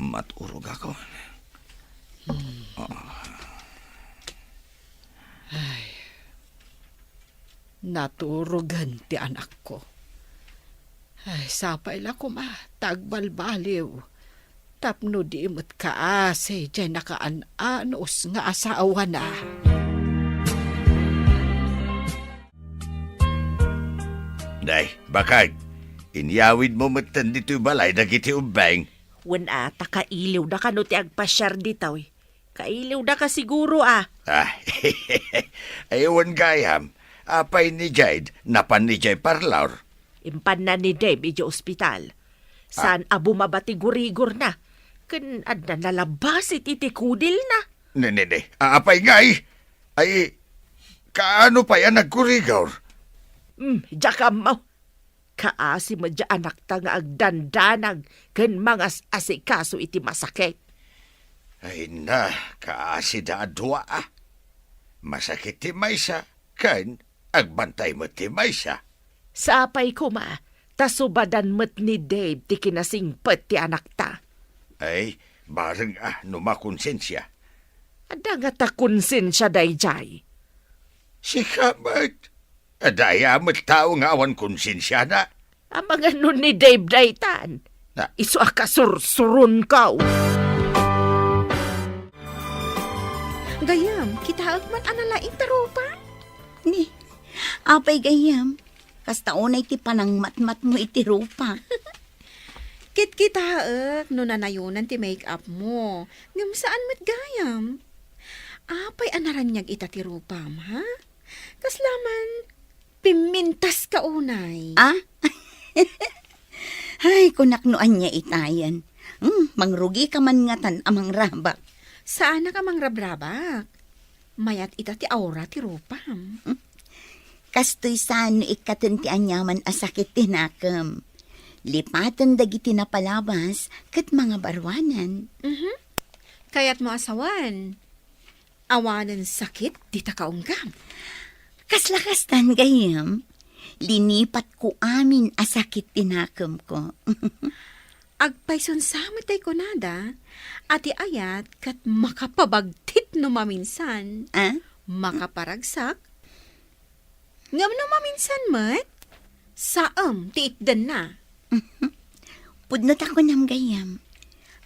Maturogakon. Hmm. Ah. Ay. Naturogen ti anakko. Ay, sapay la koma ta agbalbaliw tapno di met kaasi diay nakaan-anos nga asawana. Nay, bakag, inyawidmo metten ditoy balay dagiti ubbing. Wen a, ta kailiwda kano ti agpasiar ditoy. Kailiwda ka siguro, a. Ah, ay, wen gayam, apay ni Jade, napan idiay parlor? Impanna ni Dave idiay ospital. Ah. Saan a bumaba ti gurigorna, ken adda nalabas iti, iti kudilna. Ne, ne, ne. A-, apay ngay? Ay, kaano pay a nagkurigor? Hmm, diak ammo. Kaasi met diay anakta nga agdandanag ken mangas-asikaso iti masakit. Ay na, kaasida a dua, a. Masakit ti maysa, ken agbantay met ti maysa. Sapay koma, ta subadan met ni Dave ti kinasingpet ti anakta. Ay, bareng a no makonsensia. Adda ngata konsensia daydiay? Sika met. Adda aya met tao nga awan konsensiana? Amangan no ni Dave daytan. Na- Isu a kasursuronko. Gayyem, kitaek man a nalaing ti rupa. Ni, apay gayyem, kasta unay ti panangmatmatmo iti rupa. Kitkitaek no nanayonan ti make-up mo, ngem saan met gayam. Apay a naraniag ita ti rupam, ha? Kasla man, pimmintaska unay. Ah? Ay, kunak no ania itayen. Hmm, mangrugika man ngatan a mangrabak. Saanak a mangrabrabak. Mayat ita ti aura ti rupam. Hmm? Kastoy saan no ikkaten ti aniaman a sakit ti nakem. Lipaten dagiti napalabas ket mangabaruanan. Mhm. Kayatmo a sawen, awanen sakit dita kaunggam? Kasla kastan, gayyem. Linipatko amin a sakit ti nakemko. Agpayson sa met tay kunada, a ti ayat ket makapabagtit no maminsan, ah? Makaparagsak, Ngem no maminsan met, saem ti itdenna. Pudno ta kunam gayyem,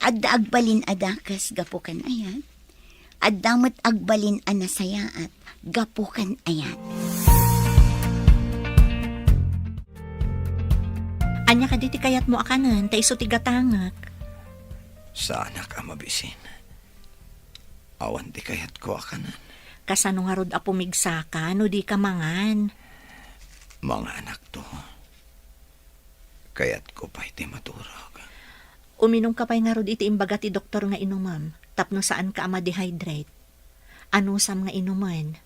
adda agbalin a dakes gapu kan ayat, adda met agbalin a nasayaat gapu kan ayat. Ania kadi ti kayatmo a kanen, ta isu ti gatangek? Saanak a mabisin. Awan ti kayatko a kanen. Kasano ngarud a pumigsaka no dika mangan? Mangaanak to. Kayatko pay ti maturog. Uminumka pay ngarud iti imbaga ti doktor nga inumem tapno saanka a ma-dehydrate. Anusam nga inumen?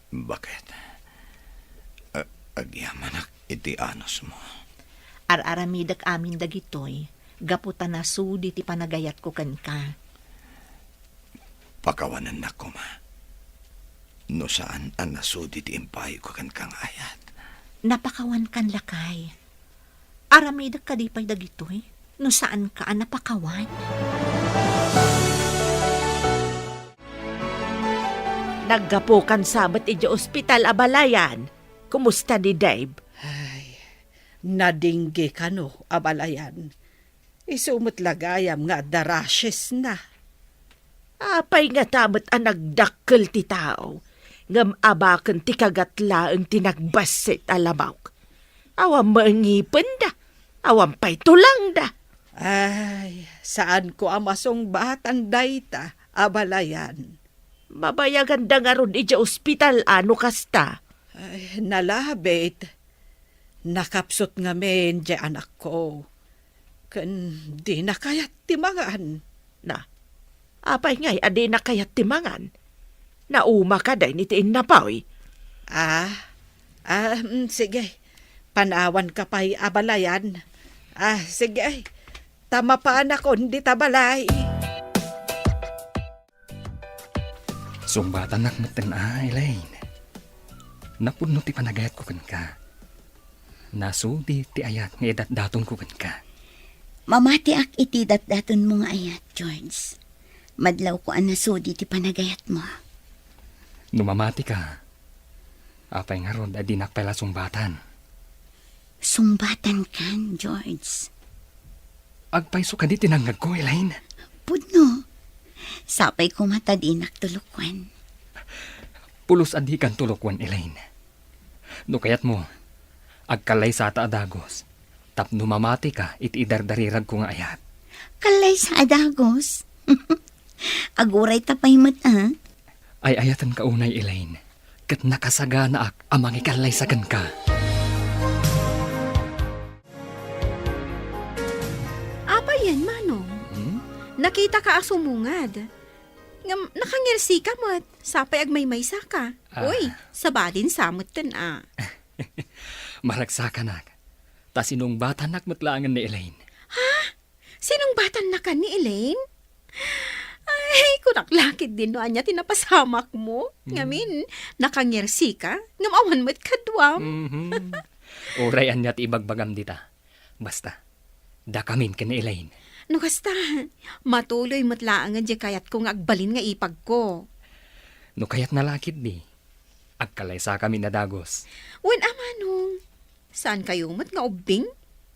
Baket. A-, agyamanak iti anusmo. Ar-aramidek amin dagitoy gapu ta nasudi ti panagayatko kenka. Pakawanennak koma no saan a nasudi ti impaayko kenka nga ayat. Napakawankan, lakay. Aramidek kadi pay dagitoy no saanka a napakawan? Naggapukan sa met idiay ospital, abalayan. Kumusta ni Dave? Ay, nadingge kano, abalayan. Isu met la gayam nga adda rashes na. Apay ngata met a nagdakkel ti tao, ngem abaken ti kagat laeng ti nagbassit a lamawk? Awan met ngipenda, awan pay tulangda. Ay, saanko a masungbatan dayta, abalayan. Mabayaganda ngarud idiay ospital a no kasta? Ay, nalabit. Nakapsut ngamin diay anakko. Ken dina kayat ti mangan. Na, apay ngay a dina kayat ti mangan? Nauma kadi iti innapoy? Ah, ah, mm, sige. Panawanka pay, abalayan. Ah, sige. Ta mapanakon dita balay. Sungbatannak metten a, Elaine. Napudno ti panagayatko kenka. Nasudi ti ayat nga idatdatonko kenka. Mamatiak iti datdatonmo nga ayat, George. Madlawko a nasudi ti panagayatmo. No mamatika, apay ngarud a dinak pay la sungbatan? Sungbatankan, George. Agpayso kadi ti nangngegko, Elaine? Pudno. Sapay koma ta dinak tulokwan. Pulos a dikan tulokwan, Elaine. No kayatmo, agkallaysata a dagus tapno mamatika iti idardariragko nga ayat. Kallaysa a dagus? Agurayta pay met, a? Ay-ayatenka unay, Elaine, ket nakasaganaak a mangikallaysa kenka. Apay yen, Manong? Hmm? Nakitaka a sumungad. Ngem nakangirsika met, sapay agmaymaysaka. Ah. Uy, sabali sa metten a. Maragsakanak. Ta sinungbatannak met laengen ni Elaine. Ha? Sinungbatannakan ni Elaine? Ay, kunak la ketdin no ania ti napasamakmo. Hmm. Ngamin, nakangirsika, ngem awan met kaduam. Mhm. Uray ania ti ibagbagam dita. Basta, dakamin ken ni Elaine. No kasta, matuloy met laengen diay kayatko nga agbalin nga ipagko. No kayatna la ketdi, agkallaysakamin a dagus. Wen a, Manong, saankayo met nga ubbing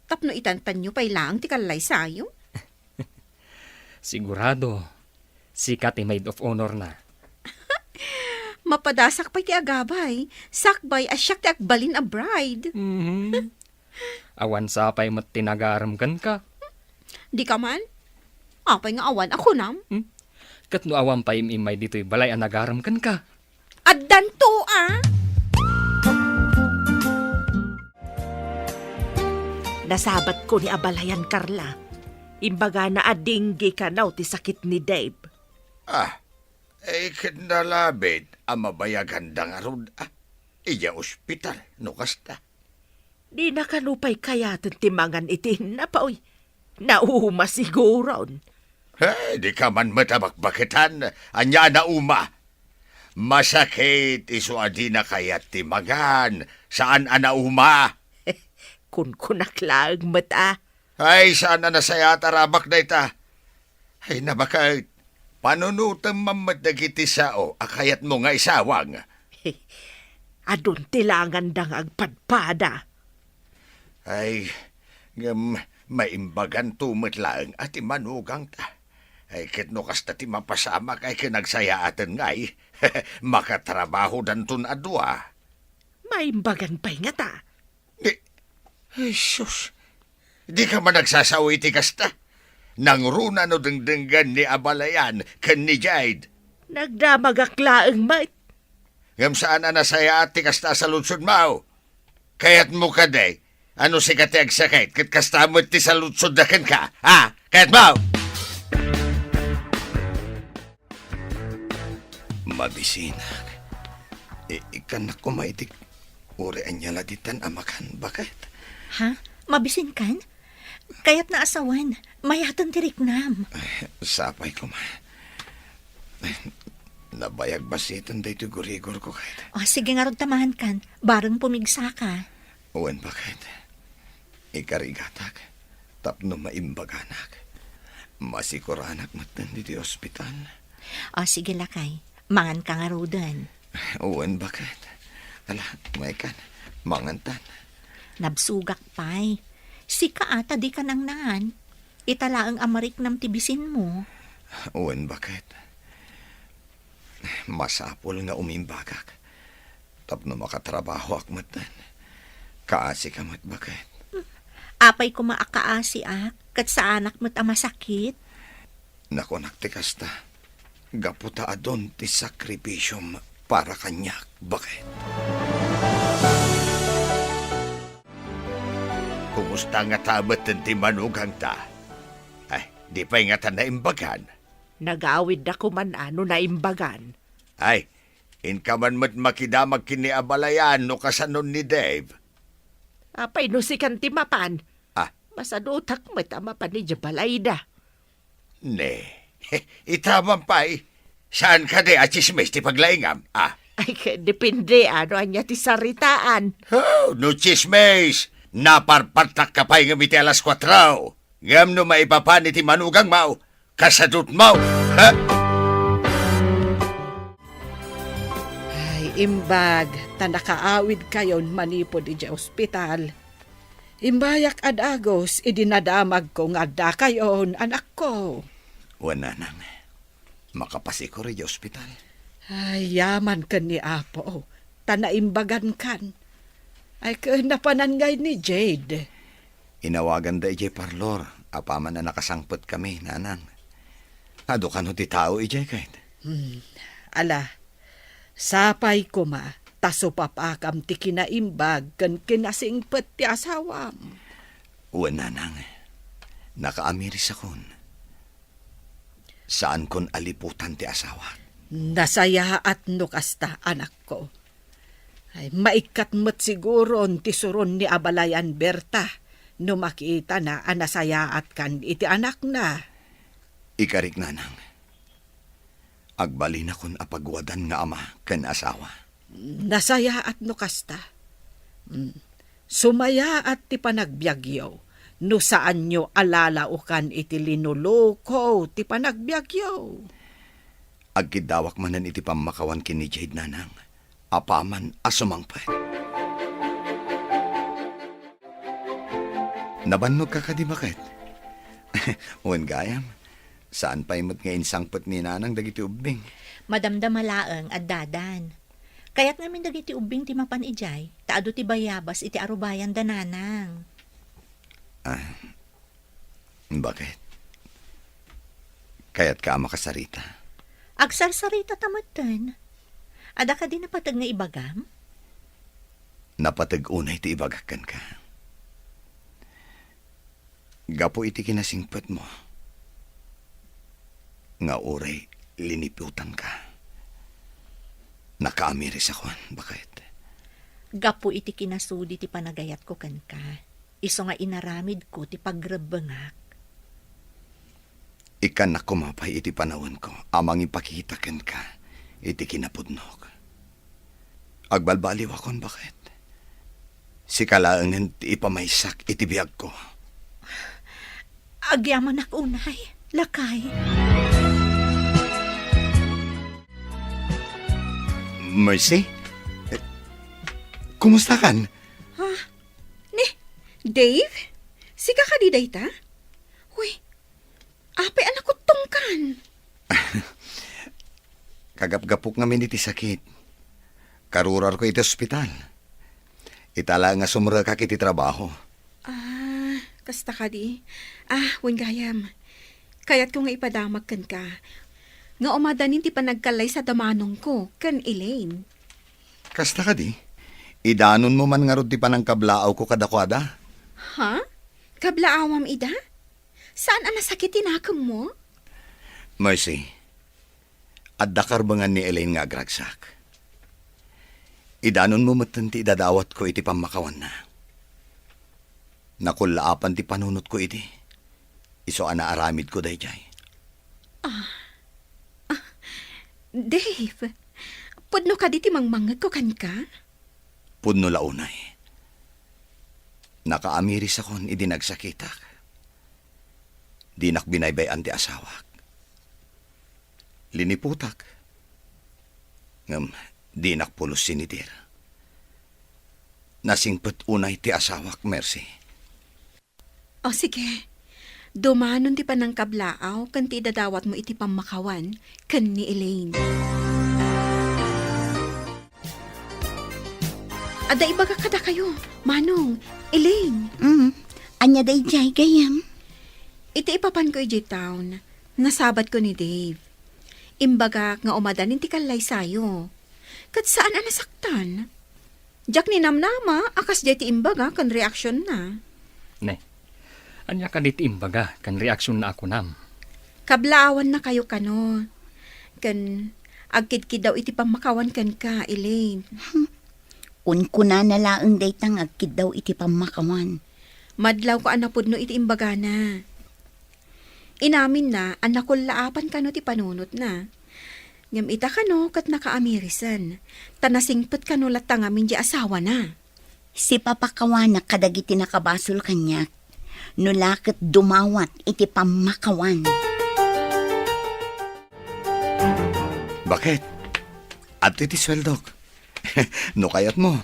tapno itantanyo pay laeng ti kallaysayo? Sigurado, sika ti maid of honor na. Mapadasak pay ti agabay, sakbay a siak ti agbalin a bride. Mhm. Awan sapay met ti nagarem kenka. Dika man? Apay nga awan a kunam? Hmm? Ket no awan pay im-immay ditoy balay a nagarem kenka? Addanto a! Nasabatko ni abalayan, Carla. Imbagana a dengge kano ti sakit ni Dave. Ah, eh, ket nalabit a mabayaganda ngarud, ah, idiay ospital, no kasta. Dina kano pay kayaten ti mangan iti innapoy. Nauma siguron. He, dika man met a bakbaketan. Ania a nauma? Masakit isu a dina kayat ti mangan, saan a nauma. Kunkunak laeng met a. Ay, saan a nasayaat a rabak dayta. Ay, nabaket. Panunotem man met dagiti sao a kayatmo nga isawang. Adun ti langanda nga agpadpada. Ay, ngem maimbaganto met laeng a ti manugangta. Ay, ket no kasta ti mapasamak, ay, ken agsayaaten ngay, makatrabahodanton a dua. Maimbagan pay ngata. Di, ay, sus. Di ka man nagsasao iti kasta? Nangruna no dengdenggen ni Abalayan ken ni Jade. Nagdamagak laeng met. Ngem saan a nasayaat ti kasta a saludsodmo? Kayatmo kadi a no sika ti agsakit ket kasta met ti saludsodda kenka, ha? Kayatmo? Mabisinak. I-, ikkannak koma iti uray ania la ditan a makan, baket? Ha? Mabisinkan? Kayatna a sawen, mayaten ti riknam. Ay, sapay koma. Nabayag basiten daytoy gurigor ko, ket. O, sige ngarud ta mangan kan, bareng pumigsaka. Wen, baket. Ikarigatak, tapno maimbaganak. Masikuranak metten ditoy ospital. O, sige, lakay. Mangan ka ngaruden. Wen, baket. Ala, maikan. Mangantan. Nabsugak pay. Sika ata di ka nangnaan. Ita laeng a mariknam ti bisinmo. Wen, baket. Masapul nga umimbagak tapno makatrabahoak metten. Kaasika met, baket. Apay koma a kaasiak, ket saanak met a masakit? Nakunak ti kasta, gapu ta adun ti sakripisiom para kaniak, baket. Kumusta ngata metten ti manugangta? Ay, di pay ngata naimbagan? Nagawidda koman a no naimbagan. Ay, inka man met makidamag ken ni Abalayan no kasanon ni Dave. Apay no sikan ti mapan? Ah. Masadutak met a mapan idiay balayda. Ne, ita man pay. Saan kadi a tsismis ti paglaingam? Ah. Ay, ket depende a no ania ti saritaan. Oh, no tsismis, naparpartak ka pay ngem iti alas kuatro. Ngem no maipapan iti manugangmo, kasadutmo, ha? Ay, imbag, ta nakaawidkayon manipud idiay ospital. Immayak a dagus idi nadamagko nga addakayon, anakko. Wen, nanang. Makapasikor idiay ospital. Ay, yaman ken ni Apo, ta naimbagankan. Ay, ken napanan ngay ni Jade? Inawaganda idiay parlor, apaman a nakasangpetkami, nanang. Adu kano ti tao idiay, ket? Hmm. Ala, sapay koma, ta supapakam ti kinaimbag ken kinasingpet ti asawam. Wen, nanang. Nakaamirisakon. Saankon a liputan ti asawak. Nasayaat no kasta, anakko. Ay, maikkat met siguron ti suron ni Abalayan Berta no makitana a nasayaatkan iti anakna. Ikarik, nanang. Agbalinakon a paguadan nga ama ken asawa. Nasayaat no kasta. Mm. Sumayaat ti panagbiagyo no saanyo a lalaokan iti linuluko ti panagbiagyo. Agkiddawak manen iti pammakawan ken ni Jade, nanang, apaman a sumangpet. Nabannogka kadi, baket? Wen gayam, saan pay met nga insangpet ni nanang dagiti ubbing. Madamdama laeng, addadan. Kayat ngamin dagiti ubbing ti mapan idiay, ta adu ti bayabas iti arubayan da nanang. Ah, baket? Kayatka a makasarita? Agsarsarita ta metten. Adda kadi napateg nga ibagam? Napateg unay ti ibagak kenka. Gapu iti kinasingpetmo nga uray liniputanka, nakaamirisakon, baket. Gapu iti kinasudi ti panagayatko kenka, isu nga inaramidko ti pagrebbengak. Ikkannak koma pay iti panawenko a mangipakita kenka iti kinapudnok. Agbalbaliwakon, baket. Sika laengen ti ipamaysak iti biagko. Agyamanak unay, lakay. Mercy? Kumustakan? Ha? Ni, Dave? Sika kadi dayta? Uy, apay a nakuttongkan? Kagapgapok ngamin iti sakit. Karurarko iti ospital. Ita la nga sumrekak iti trabaho. Ah, kasta kadi. Ah, wen gayam. Kayatko nga ipadamag kenka nga umadanin ti panagkallaysa da manongko ken Elaine. Kasta kadi? Idanonmo man ngarud ti panangkablaawko kadakuada? Ha? Kablaawam ida? Saan a nasakit ti nakemmo? Mercy, adda karbengan ni Elaine nga agragsak. Idanonmo metten ti idadawatko iti pammakawanna. Nakullaapan ti panunotko idi. Isu a naaramidko daydiay. Ah, ah, Dave, pudno kadi ti mangmangngegko kenka? Pudno la unay. Nakaamirisakon idi nagsakitak. Dinak binaybay-an ti asawak. Liniputak. Ngem dinak pulos sinidir. Nasingpet unay ti asawak, Mercy. O sige, dumanon ti panangkablaaw ken ti idadawatmo iti pammakawan ken ni Elaine. Adda ibagak kadakayo, Manong, Elaine. Mm, ania daydiay, gayyem? Iti ipapanko idiay town, nasabatko ni Dave. Imbagak nga umadanin ti kallaysayo. Ket saan a nasaktan. Diak ninamnama a kasdiay ti imbaga ken reaksionna. Ne, ania kadi ti imbaga ken reaksionna a kunam? Kablaawannakayo kano. Ken agkidkiddaw iti pammakawan kenka, Elaine. Kunkunana laeng dayta nga agkiddaw iti pammakawan. Madlawko a napudno iti imbagana. Inaminna a nakullaapan kano ti panunotna. Ngem ita kano ket nakaamirisen, ta nasingpet kano latta ngamin diay asawana. Sipapakawanak kadagiti nakabasol kaniak, no la ket dumawat iti pammakawan. Baket, adtoy ti sueldok. No kayatmo,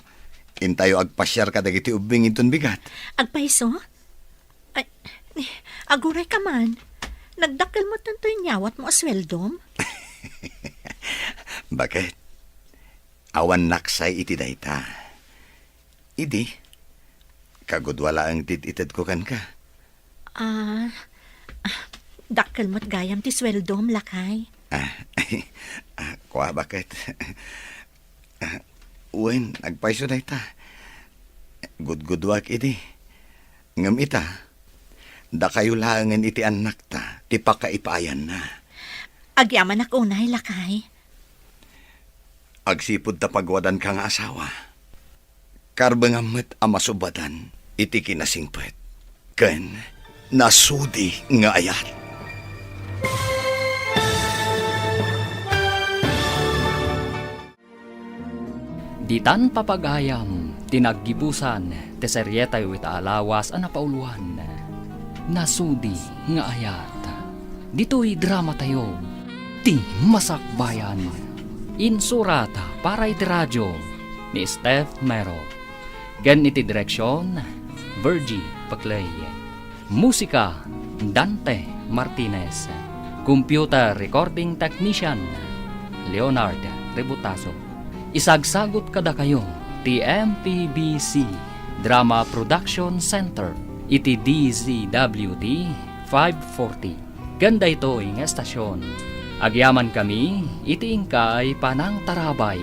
intayo agpasiar kadagiti ubbing inton bigat. Agpayso? Ay, aguray ka man. Nagdakkel metten toy inyawatmo a sueldom? Baket, awan naksay iti dayta. Idi, kagudua laeng ti itedko kenka. Ah, ah, dakkel met gayam ti sueldom, lakay. Ah, ah, kua, baket. Ah, wen, agpayso dayta. Gudguduak idi. Ngem ita, dakayo laengen iti annakta ti pakaipaayanna. Agyamanak unay, lakay. Agsipud ta pagwadanka nga asawa, karbengam met a masubadan iti kinasingpet ken nasudi nga ayat. Ditan papagayam ti naggibusan ti serietayo ita a lawas a napauloan, Nasudi nga Ayat. Ditoy dramatayo, Ti Masakbayan. Insurat para iti radio ni Steph Mero. Ken iti direksion, Virgie Paclay. Musika, Dante Martinez. Computer recording technician, Leonard Rebutaso. Isagsagut kadakayo ti M P B C Drama Production Center iti D Z W T five forty. Ken daytoy nga estasion, agyamankami iti inkay panangtarabay.